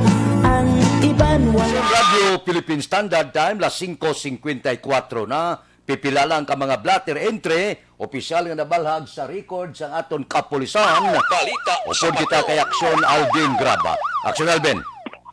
ang iban wala. Radyo Philippine Standard Time, las singko singkwenta y kuwatro na. Pipila lang ka mga blotter entry, opisyal nga nabalhag sa record sang aton kapulisan. Balita sa Upod kita kay Aksyon Alvin Graba. Aksyon Alvin.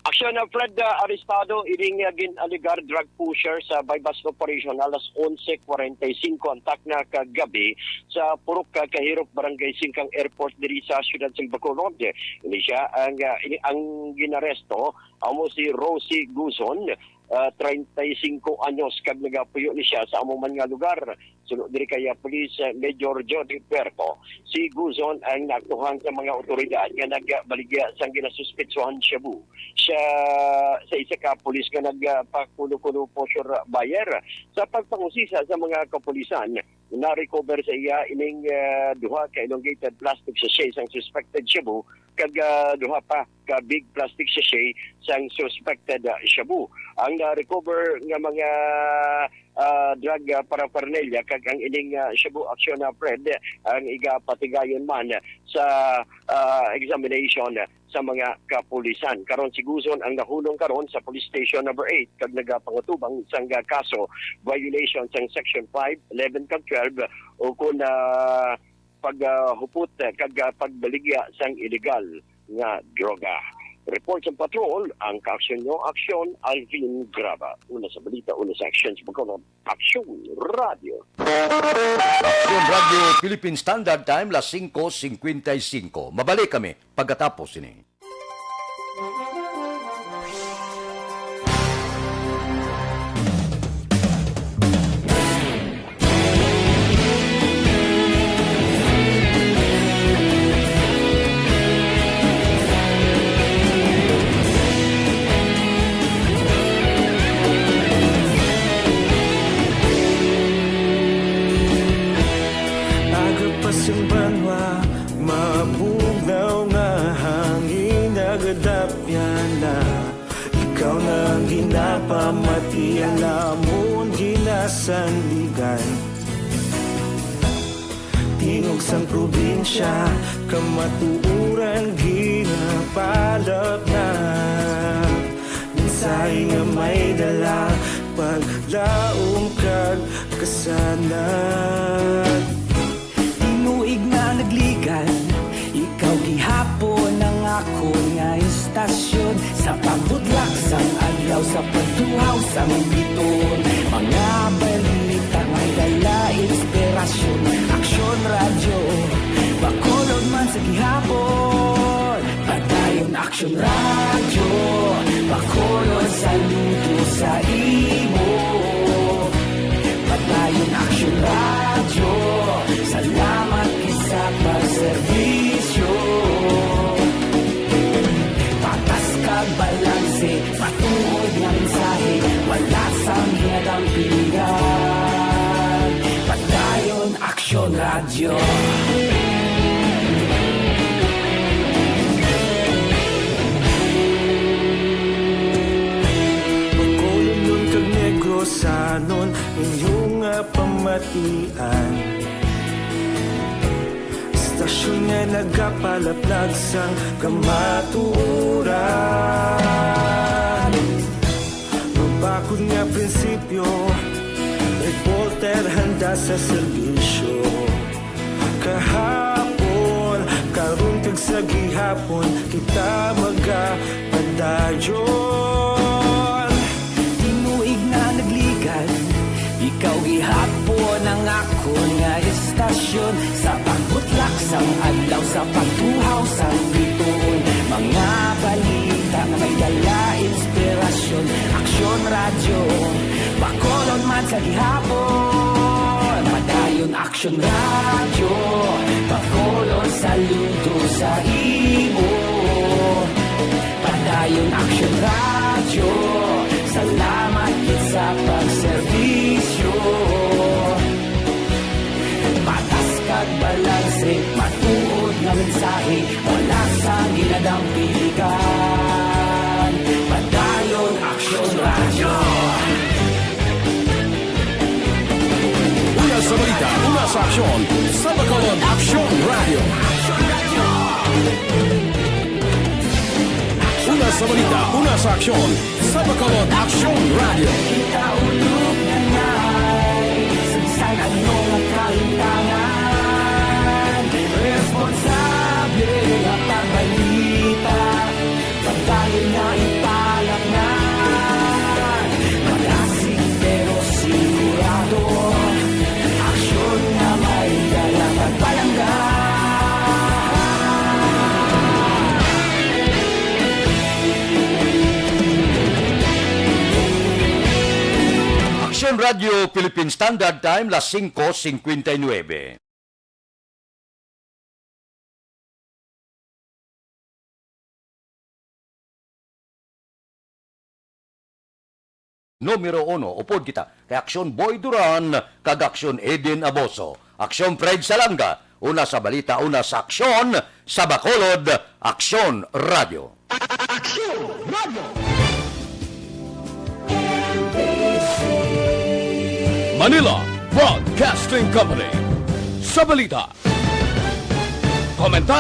Aksyon na Fred, ah, arestado ining ah, gin-alegar drug pusher sa buy-bust operation alas onse kwarenta y singko ang takna kagabi sa Purok ah, Kahirop, Barangay Singkang Airport diri sa siyudad sa Bacolod. Ini siya ang ah, ini, ang ginaresto amo si Rosie Guzon, ah, treinta y cinco anyos, kag nagapuyo ni siya sa amo man nga lugar. Suno diri kay ah, Police ah, Major Jody Puerto, si Guzon ang naaktuhan sa mga otoridad nga nagbaligya sang ginasuspetsohan shabu siya sa isa ka pulis nga nagpakuno-kuno posyor buyer. Sa pagpangusisa sa mga kapulisan, na-recover sa iya ining, ah, duha ka elongated plastic sachet sang suspected shabu kag, ah, duha pa ka big plastic sachet sang suspected, ah, shabu. Ang na-recover nga mga, ah, drug, ah, paraphernalia kag ang ining, ah, shabu action, ah, Fred, ang igapatigayon man sa, ah, examination sa mga kapulisan. Karon, si Guzon ang nahunong karon sa Police Station Number Eight kag nagapangutubang sang kaso violation sang Section Five, Eleven kag Twelve o kon, ah, paghupot kag, ah, pagbaligya sang iligal nga droga. Report sang patrol, ang kaaksyon nyo, aksyon, Alvin Graba. Una sa balita, una sa aksyon sa pagkaulap. Aksyon Radio. Aksyon Radio Philippine Standard Time, las singko singkwenta y singko. Mabalik kami pagkatapos ini. Aga pa sing banwa, mabugnaw nga hangin nagadapyan na. Ikaw na ang ginapamati, ang lamon ginasandigan. Tingog sang probinsya, kamatuoran ginapalapnap. Mensahe nga may dala, paglaom kag kasanag. Tinuig nga nagligan, ikaw gihapon ang akon nga istasyon. Sa pagbudlak sang adlaw, sa pagtuhaw sang biton, mga balita may dala inspirasyon. Aksyon Radyo, Bacolod man sa gihapon. Padayon Aksyon Radyo, Bacolod, saludo sa imo. Padayon Aksyon Radyo, salamat gid sa pagserbisyo. Patas kag balanse, matuod nga mensahe, wala sang ginadampigan. Padayon Aksyon Radyo. Bacolodnon kag Negrosanon, inyo nga pamatian. Istasyon nga nagapalaplag sang kamatuoran. Mabakod nga prinsipyo, reporter handa sa serbisyo. Kahapon, karon kag sa gihapon, kita magapadayon. Tinuig nga nagligan, ikaw gihapon ang akon nga istasyon. Sa pagbutlak sang adlaw, sa pagtuhaw sang bituon, mga balita nga may dala inspirasyon. Aksyon Radyo, Bacolod man sa gihapon. Padayon Aksyon Radyo, Bacolod, saludo sa imo. Padayon Aksyon Radyo, salamat gid sa pagserbisyo. Patas kag balanse, matuod nga mensahe, wala sang ginadampigan. Padayon Aksyon Radyo. Una sa balita, una sa aksyon, sa Bacolod Aksyon Radyo. Una sa balita, una sa aksyon, sa Bacolod Aksyon Radyo. Kita ulog na ngay, sa bisan ano nga kalimtangan, responsable nga pagbalita. Pagdayon nga ipalaknad, malasig pero sigurado. Aksyon nga may dala pagpalangga. Aksyon Radio Philippine Standard Time, las singko singkwenta y nuebe. numero uno. Upod kita kay Aksyon Boy Duran kag Aksyon Eden Aboso, Aksyon Fred Salanga, una sa balita, una sa aksyon, sa Bacolod, Aksyon Radio. Aksyon Radio. Manila Broadcasting Company. Sa balita, komentaryo,